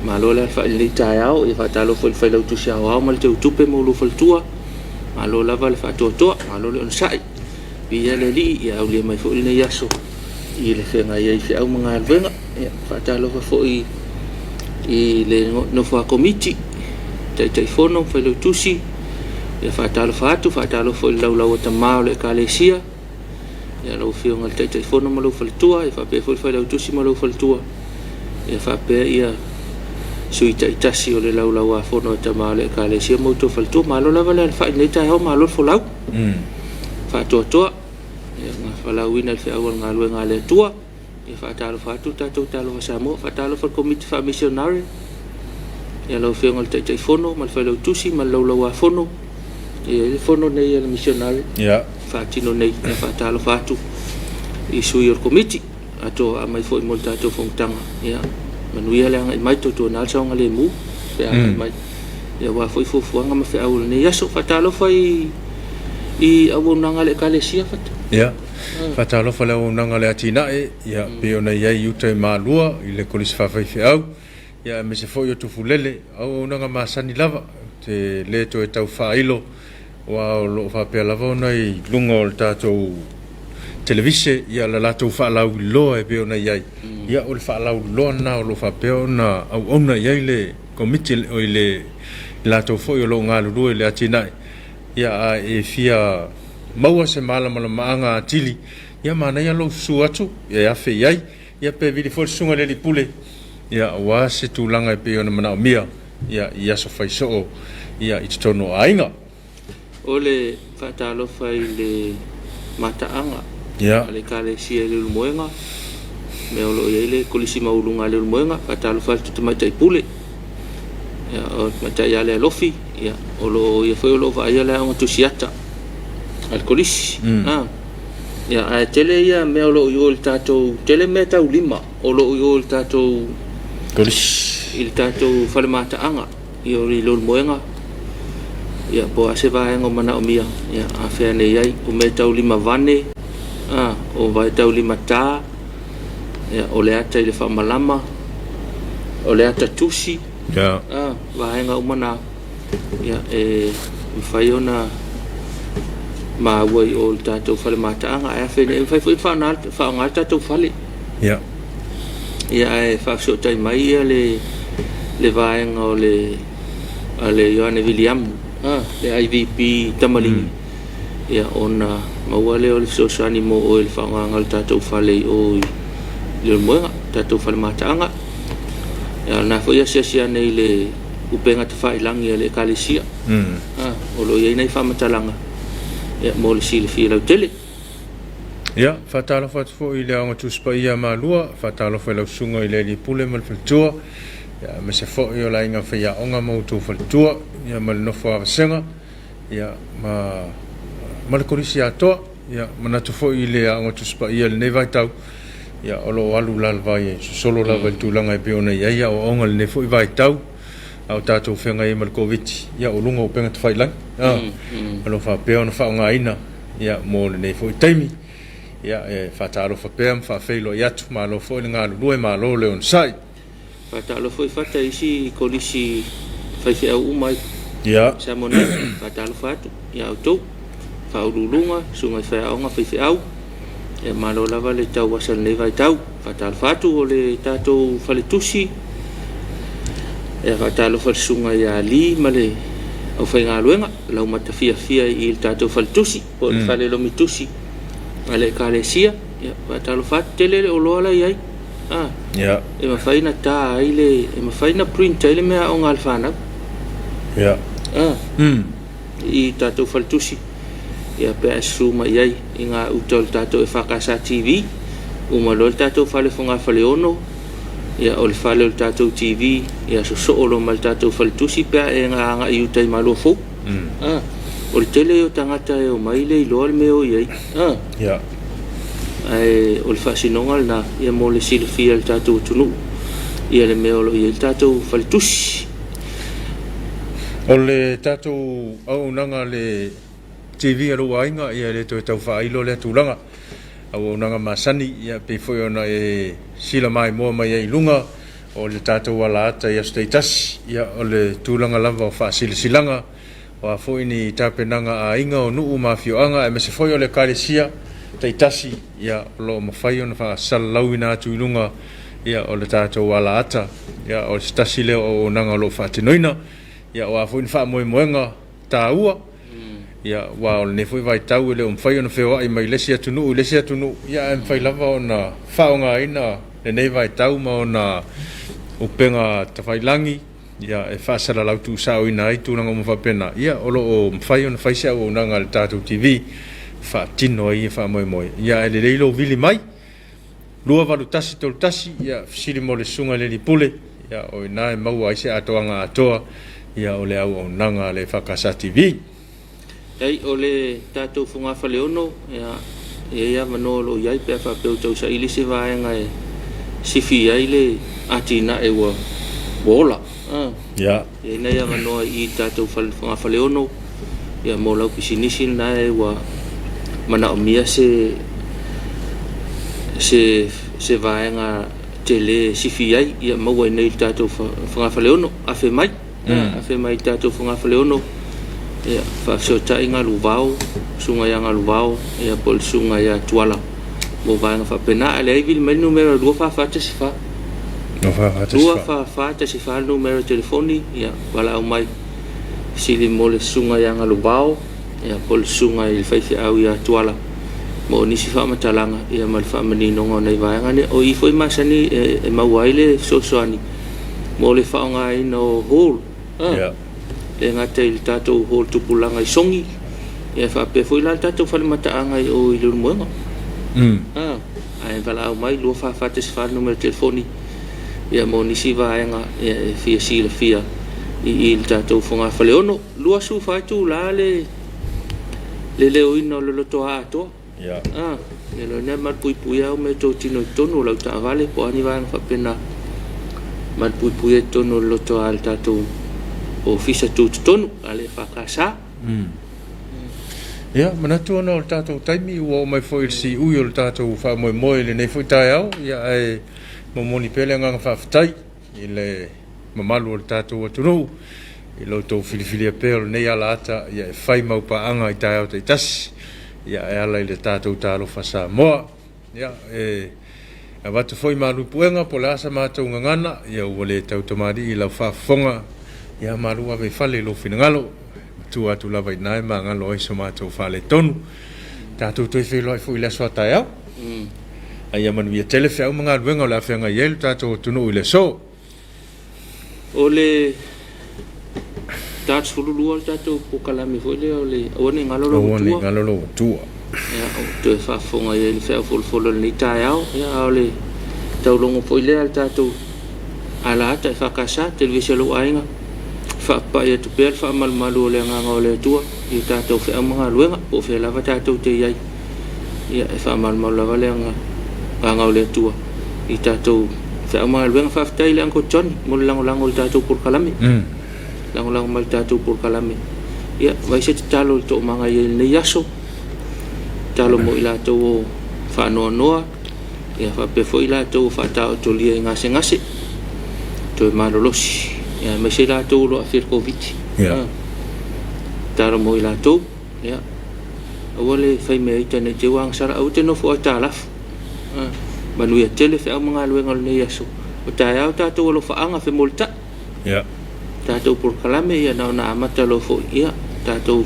Malo le alafai i lenei taeao, ia faatalofa i le Failautusi Aoao ma le Teutupe ma oulua faletua. Malo lava le faatoatoa, malo le onosai. Viia le Alii, ia aulia mai foi lenei aso i le feagai ai i feau ma galuega. Ia, faatalofa foi i le nofo a Komiti, Taitaifono, Failautusi, ia faatalofa atu, faatalofa foi i le laulau a tama o le Ekalesia, ia lau Afioga i le Taitaifono ma lou faletua, ia faapea foi le Failautusi ma lou faletua, ia faapea ia sui taitasi o le laulau a fono a tama o le Ekalesia ma outou faletua. Malo lava le alafai i lenei taeao, malo le folau, faatoatoa, ia na falauina i le feau o le galuega a le Atua. Ia faatalofa atu le tatou Talofa Samoa, faatalofa le Komiti Faamisionare, ia lau Afioga i le Taitaifono ma le Failautusi ma le Laulauafono, ia i le fono nei a le misionare faatino nei. Ia faatalofa atu i sui o le Komiti, atoa aamai foi mo le tatou fonotaga. Ia manuia le agai mai, tautuana le saogalemu pe agai mai. Ia aua foi fuafuaga ma feau o lenei aso. Faatalofa i auaunaga a le Ekalesia, Fata. Ia. Faatalofa le auaunaga a le atinae, ia, pei ona i ai i uta i Malua, i le Kolisi Faafaifeau, ia, aemaise foi o Tufulele, auaunaga masani lava, ou te le toe tau faailo, aua o lo o faapea lava ona i luga o le tatou televise, ia, le latou faalauiloa e pei ona i ai, ia, o le faalauiloa lena o lo o faapea ona auauna i ai le Komiti, oi le latou foi o lo o galulue i le atinae. Ia, a e fia maua se malamalamaaga atili, ia manaia lou susu atu e afe i ai, ia pe vili foi le susuga i le alii pule, ia aua se tulaga e pei ona manaomia, ia i aso fai soo, ia i totonu o aiga. O le faatalofa i le mataaga a le Ekalesia i Leulumoega, mea o lo o i ai le Kolisi Maualuga a Leulumoega, faatalofa atu i le Tamaitai Pule, ia, o le Tamaitai ia Lealofi, ia, o lo o ia foi o lo o vaaia le aoga tusiata a le Kolisi. Ia, ae tele ia mea o lo o i o i le tatou, tele mea taulima o lo o i o i le tatou Kolisi. I le tatou fale mataaga i o i Leulumoega. Ia, po o a se vaega o manaomia, ia, afea ane i ai. O mea taulima vane, o mea taulima ta, ia, o le ata i le faamalama, o le ata tusi, vaega uma na, ia, e mafai ona maua i o i le tatou fale mataaga. Ae afea e mafai foi ona faaaoga le tatou fale. Ia, ae faafesootai mai ia le vaega o le a le Ioane Viliamu, le IVP Tamaligi, ia, ona maua lea o le fesoasoani mo oe i le faaaogaina o le tatou fale i o i Leulumoega, tatou fale mataaga. Ia, o lena foi e asiasi ane i le upega tafailagi a le Ekalesia, o lo o i ai nai faamatalaga, ia, mo le silafia lautele. Ia, faatalofa atu foi i le Aoga Tusi Paia a Malua, faatalofa i lau susuga i le Alii Pule ma le Faletua, ia, aemaise foi o le aiga faiaoga ma outou faletua, ia, ma le nofo a vasega, ia, ma le Kolisi atoa. Ia, manatu foi i le Aoga Tusi Paia i lenei vaitau, ia, o lo o alu lalevai e sosolo lava i le tulaga e pei ona i ai aoaoga i lenei foi vaitau, a o tatou feagai ai ma le Koviti, ia, o luga o upega tafailagi, o lo o faapea ona faaaogaina, ia, mo lenei foi taimi. Ia, e faatalofa pea ma faafeiloai atu, malo foi le galulue, malo le onosai. Faatalofa foi Fata i isi kolisi faifeau uma i Samoa nei. Faatalofa atu ia outou, faauluuluga, susuga i faiaoga faifeau. Ia malo lava le tauasa i lenei vaitau. Faatalofa atu o le tatou faletusi. Ia faatalofa i le susuga ia Ali ma le aufaigaluega, laumata fiafia i le tatou faletusi po o le fale lomitusi a le Ekalesia. Ia faatalofa atu, tele le oloa la i ai. E mafai ona ta ai le, e mafai ona print ai le mea aoga a le fanau. I tatou faletusi, ia pe a susu mai i ai i ngā uta o le tatou EFKS TV, uma loa le tatou fale fogafaleono, ia o le fale o le tatou TV, ia sosoo loa ma le tatou faletusi pe a e agai i uta i Maluafou. O le tele ia o tagata e omai le iloa le mea o i ai. A. Ia. Ae o le faasinoga lena ia mo le silafia e le tatou atunuu ia le mea o lo o i ai le tatou faletusi. O le tatou auaunaga a le TV a lou aiga, ia e le toe tau faailo lea tulaga. Auaunaga masani, ia e pei foi ona e sila maimoa mai ai i luga o le tatou alaata i aso taitasi, ia o le tulaga lava o faasilasilaga, o a foi ni tapenaga a aiga, o nuu ma afioaga aemaise foi o le Ekalesia taitasi, ia o lo o mafai ona faasalalauina atu i luga ia o le tatou alaata. Ia o se tasi lea o auaunaga o lo o faatinoina. Ia o a foi ni faamoemoega taua, ia aua o lenei foi vaitau e le o mafai ona feoai mai le isi atunuu i le isi atunuu, ia ae mafai lava ona faaaogaina lenei vaitau ma ona upega tafailagi, ia e faasalalau tuusaoina ai tulaga uma faapena, ia o lo o mafai ona fai se auaunaga a le tatou TV e faatino ai ia faamoemoe. Ia ae lelei lou vili mai, 28131, ia fesili mo le Susuga i le Alii Pule, ia o i ina e maua ai se atoaga atoa ia o le auaunaga a le EFKS TV. Leai, o le tatou fogafaleono, ia, e i ai avanoa o lo o i ai pe a faapea ua tausaili se vaega e sifi ai le atinae ua ola. Ia. E i ai nai avanoa i i le tatou fogafaleono, ia, mo lau pisinisi lena e ua manaomia se se se vaega tele e sifi ai, ia maua i inei i le tatou fogafaleono. Afe mai. Afe mai i le tatou fogafaleono, ia, faafesootai Galuvao, Susuga ia Galuvao, ia, po o le Susuga ia Tuala mo vaega faapena. A leai, vili mai le numera 24414. 24414 le numera telefoni, ia, valaau mai, fesili mo le Susuga ia Galuvao, ia, po o le Susuga i le faifeau ia Tuala mo nisi faamatalaga, ia, ma le faamaninoga o nai vaega nei. O i foi masani e maua ai le fesoasoani mo le faaaogaina o hall, le gata i le tatou hall tupulaga i Sogi, ia faapea foi la le tatou fale mataaga i o i Leulumoega. Ae valaau mai 24414 le numera telefoni ia mo nisi vaega ia e fia silafia i i le tatou fogafaleono. 24 itula le le leoina o le lotoa atoa. Ia. A, ia loa lea malupuipuia au mea tou tino i totonu o lau taavale po o a ni vaega faapena. Malupuipuia i totonu o le lotoa a le tatou ofisa tutotonu a le EFKS. Ia, manatu ona o le tatou taimi ua oo mai foi i le siui o le tatou faamoemoe i lenei foi taeao, ia ae momoli pea le agaga faafetai i le mamalu o le tatou atunuu i lo outou filifilia pea o lenei alaata ia e fai mau paaga i taeao taitasi ia e ala i le tatou Talofa Samoa. Ia e avatu foi malu puega po o le a sa matou gagana ia ua le tau tamalii i lau faafofoga ia malu ave i fale i lou finagalo matua atu lava i ina e magalo ai so matou faaletonu. Tatou toe feiloai foi i le aso a taeao. A ia manuia tele feau ma galuega o le a feagai ai lo tatou atunuu i le aso. O le ta 12 le tatou polokalame foi lea o le Aua ne i galo lou Aua ne i galo lou Atua. Ia, o toe faafofoga i ai le feau folafolafola o lenei taeao. Ia, a o le taulogo foi lea a le tatou alaata e FKS, Televise a lou aiga, faapapai atu pea le faamalumalu o le agaga o le Atua i tatou feau ma galuega, po o fea lava tatou te i ai. Ia, e faamalumalu lava le agaga o le Atua i tatou feau ma galuega. Faafetai i le Uncle Johnny mo le lagolago i le tatou polokalame. Lagolago mai i le tatou polokalame. Ia, vai se tatalo i le toomaga i ai i lenei aso. Tatalo mo i latou o faanoanoa, ia faapea foi i latou o faataotolia i gasegase, toe malolosi, ia aemaise i latou o lo o aafia i le Koviti. Yeah. Tatalo mo i latou. Ia, aua le fai mea ita nei te ua agasala, aua te nofo aitalafu. Manuia tele feau ma galuega o lenei aso. O taeao tatou alofaaga femolitai. Yeah. Tatou polokalame ia na ona amata loa foi ia tatou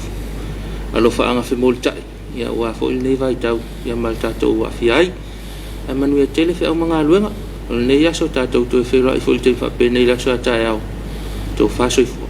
alofaaga femolitai ia aua foi lenei vaitau ia ma le tatou aafia ai. Ae manuia tele feau ma galuega o lenei aso tatou toe feiloai foi i le taimi faapenei i le aso a taeao. Tofa soifua.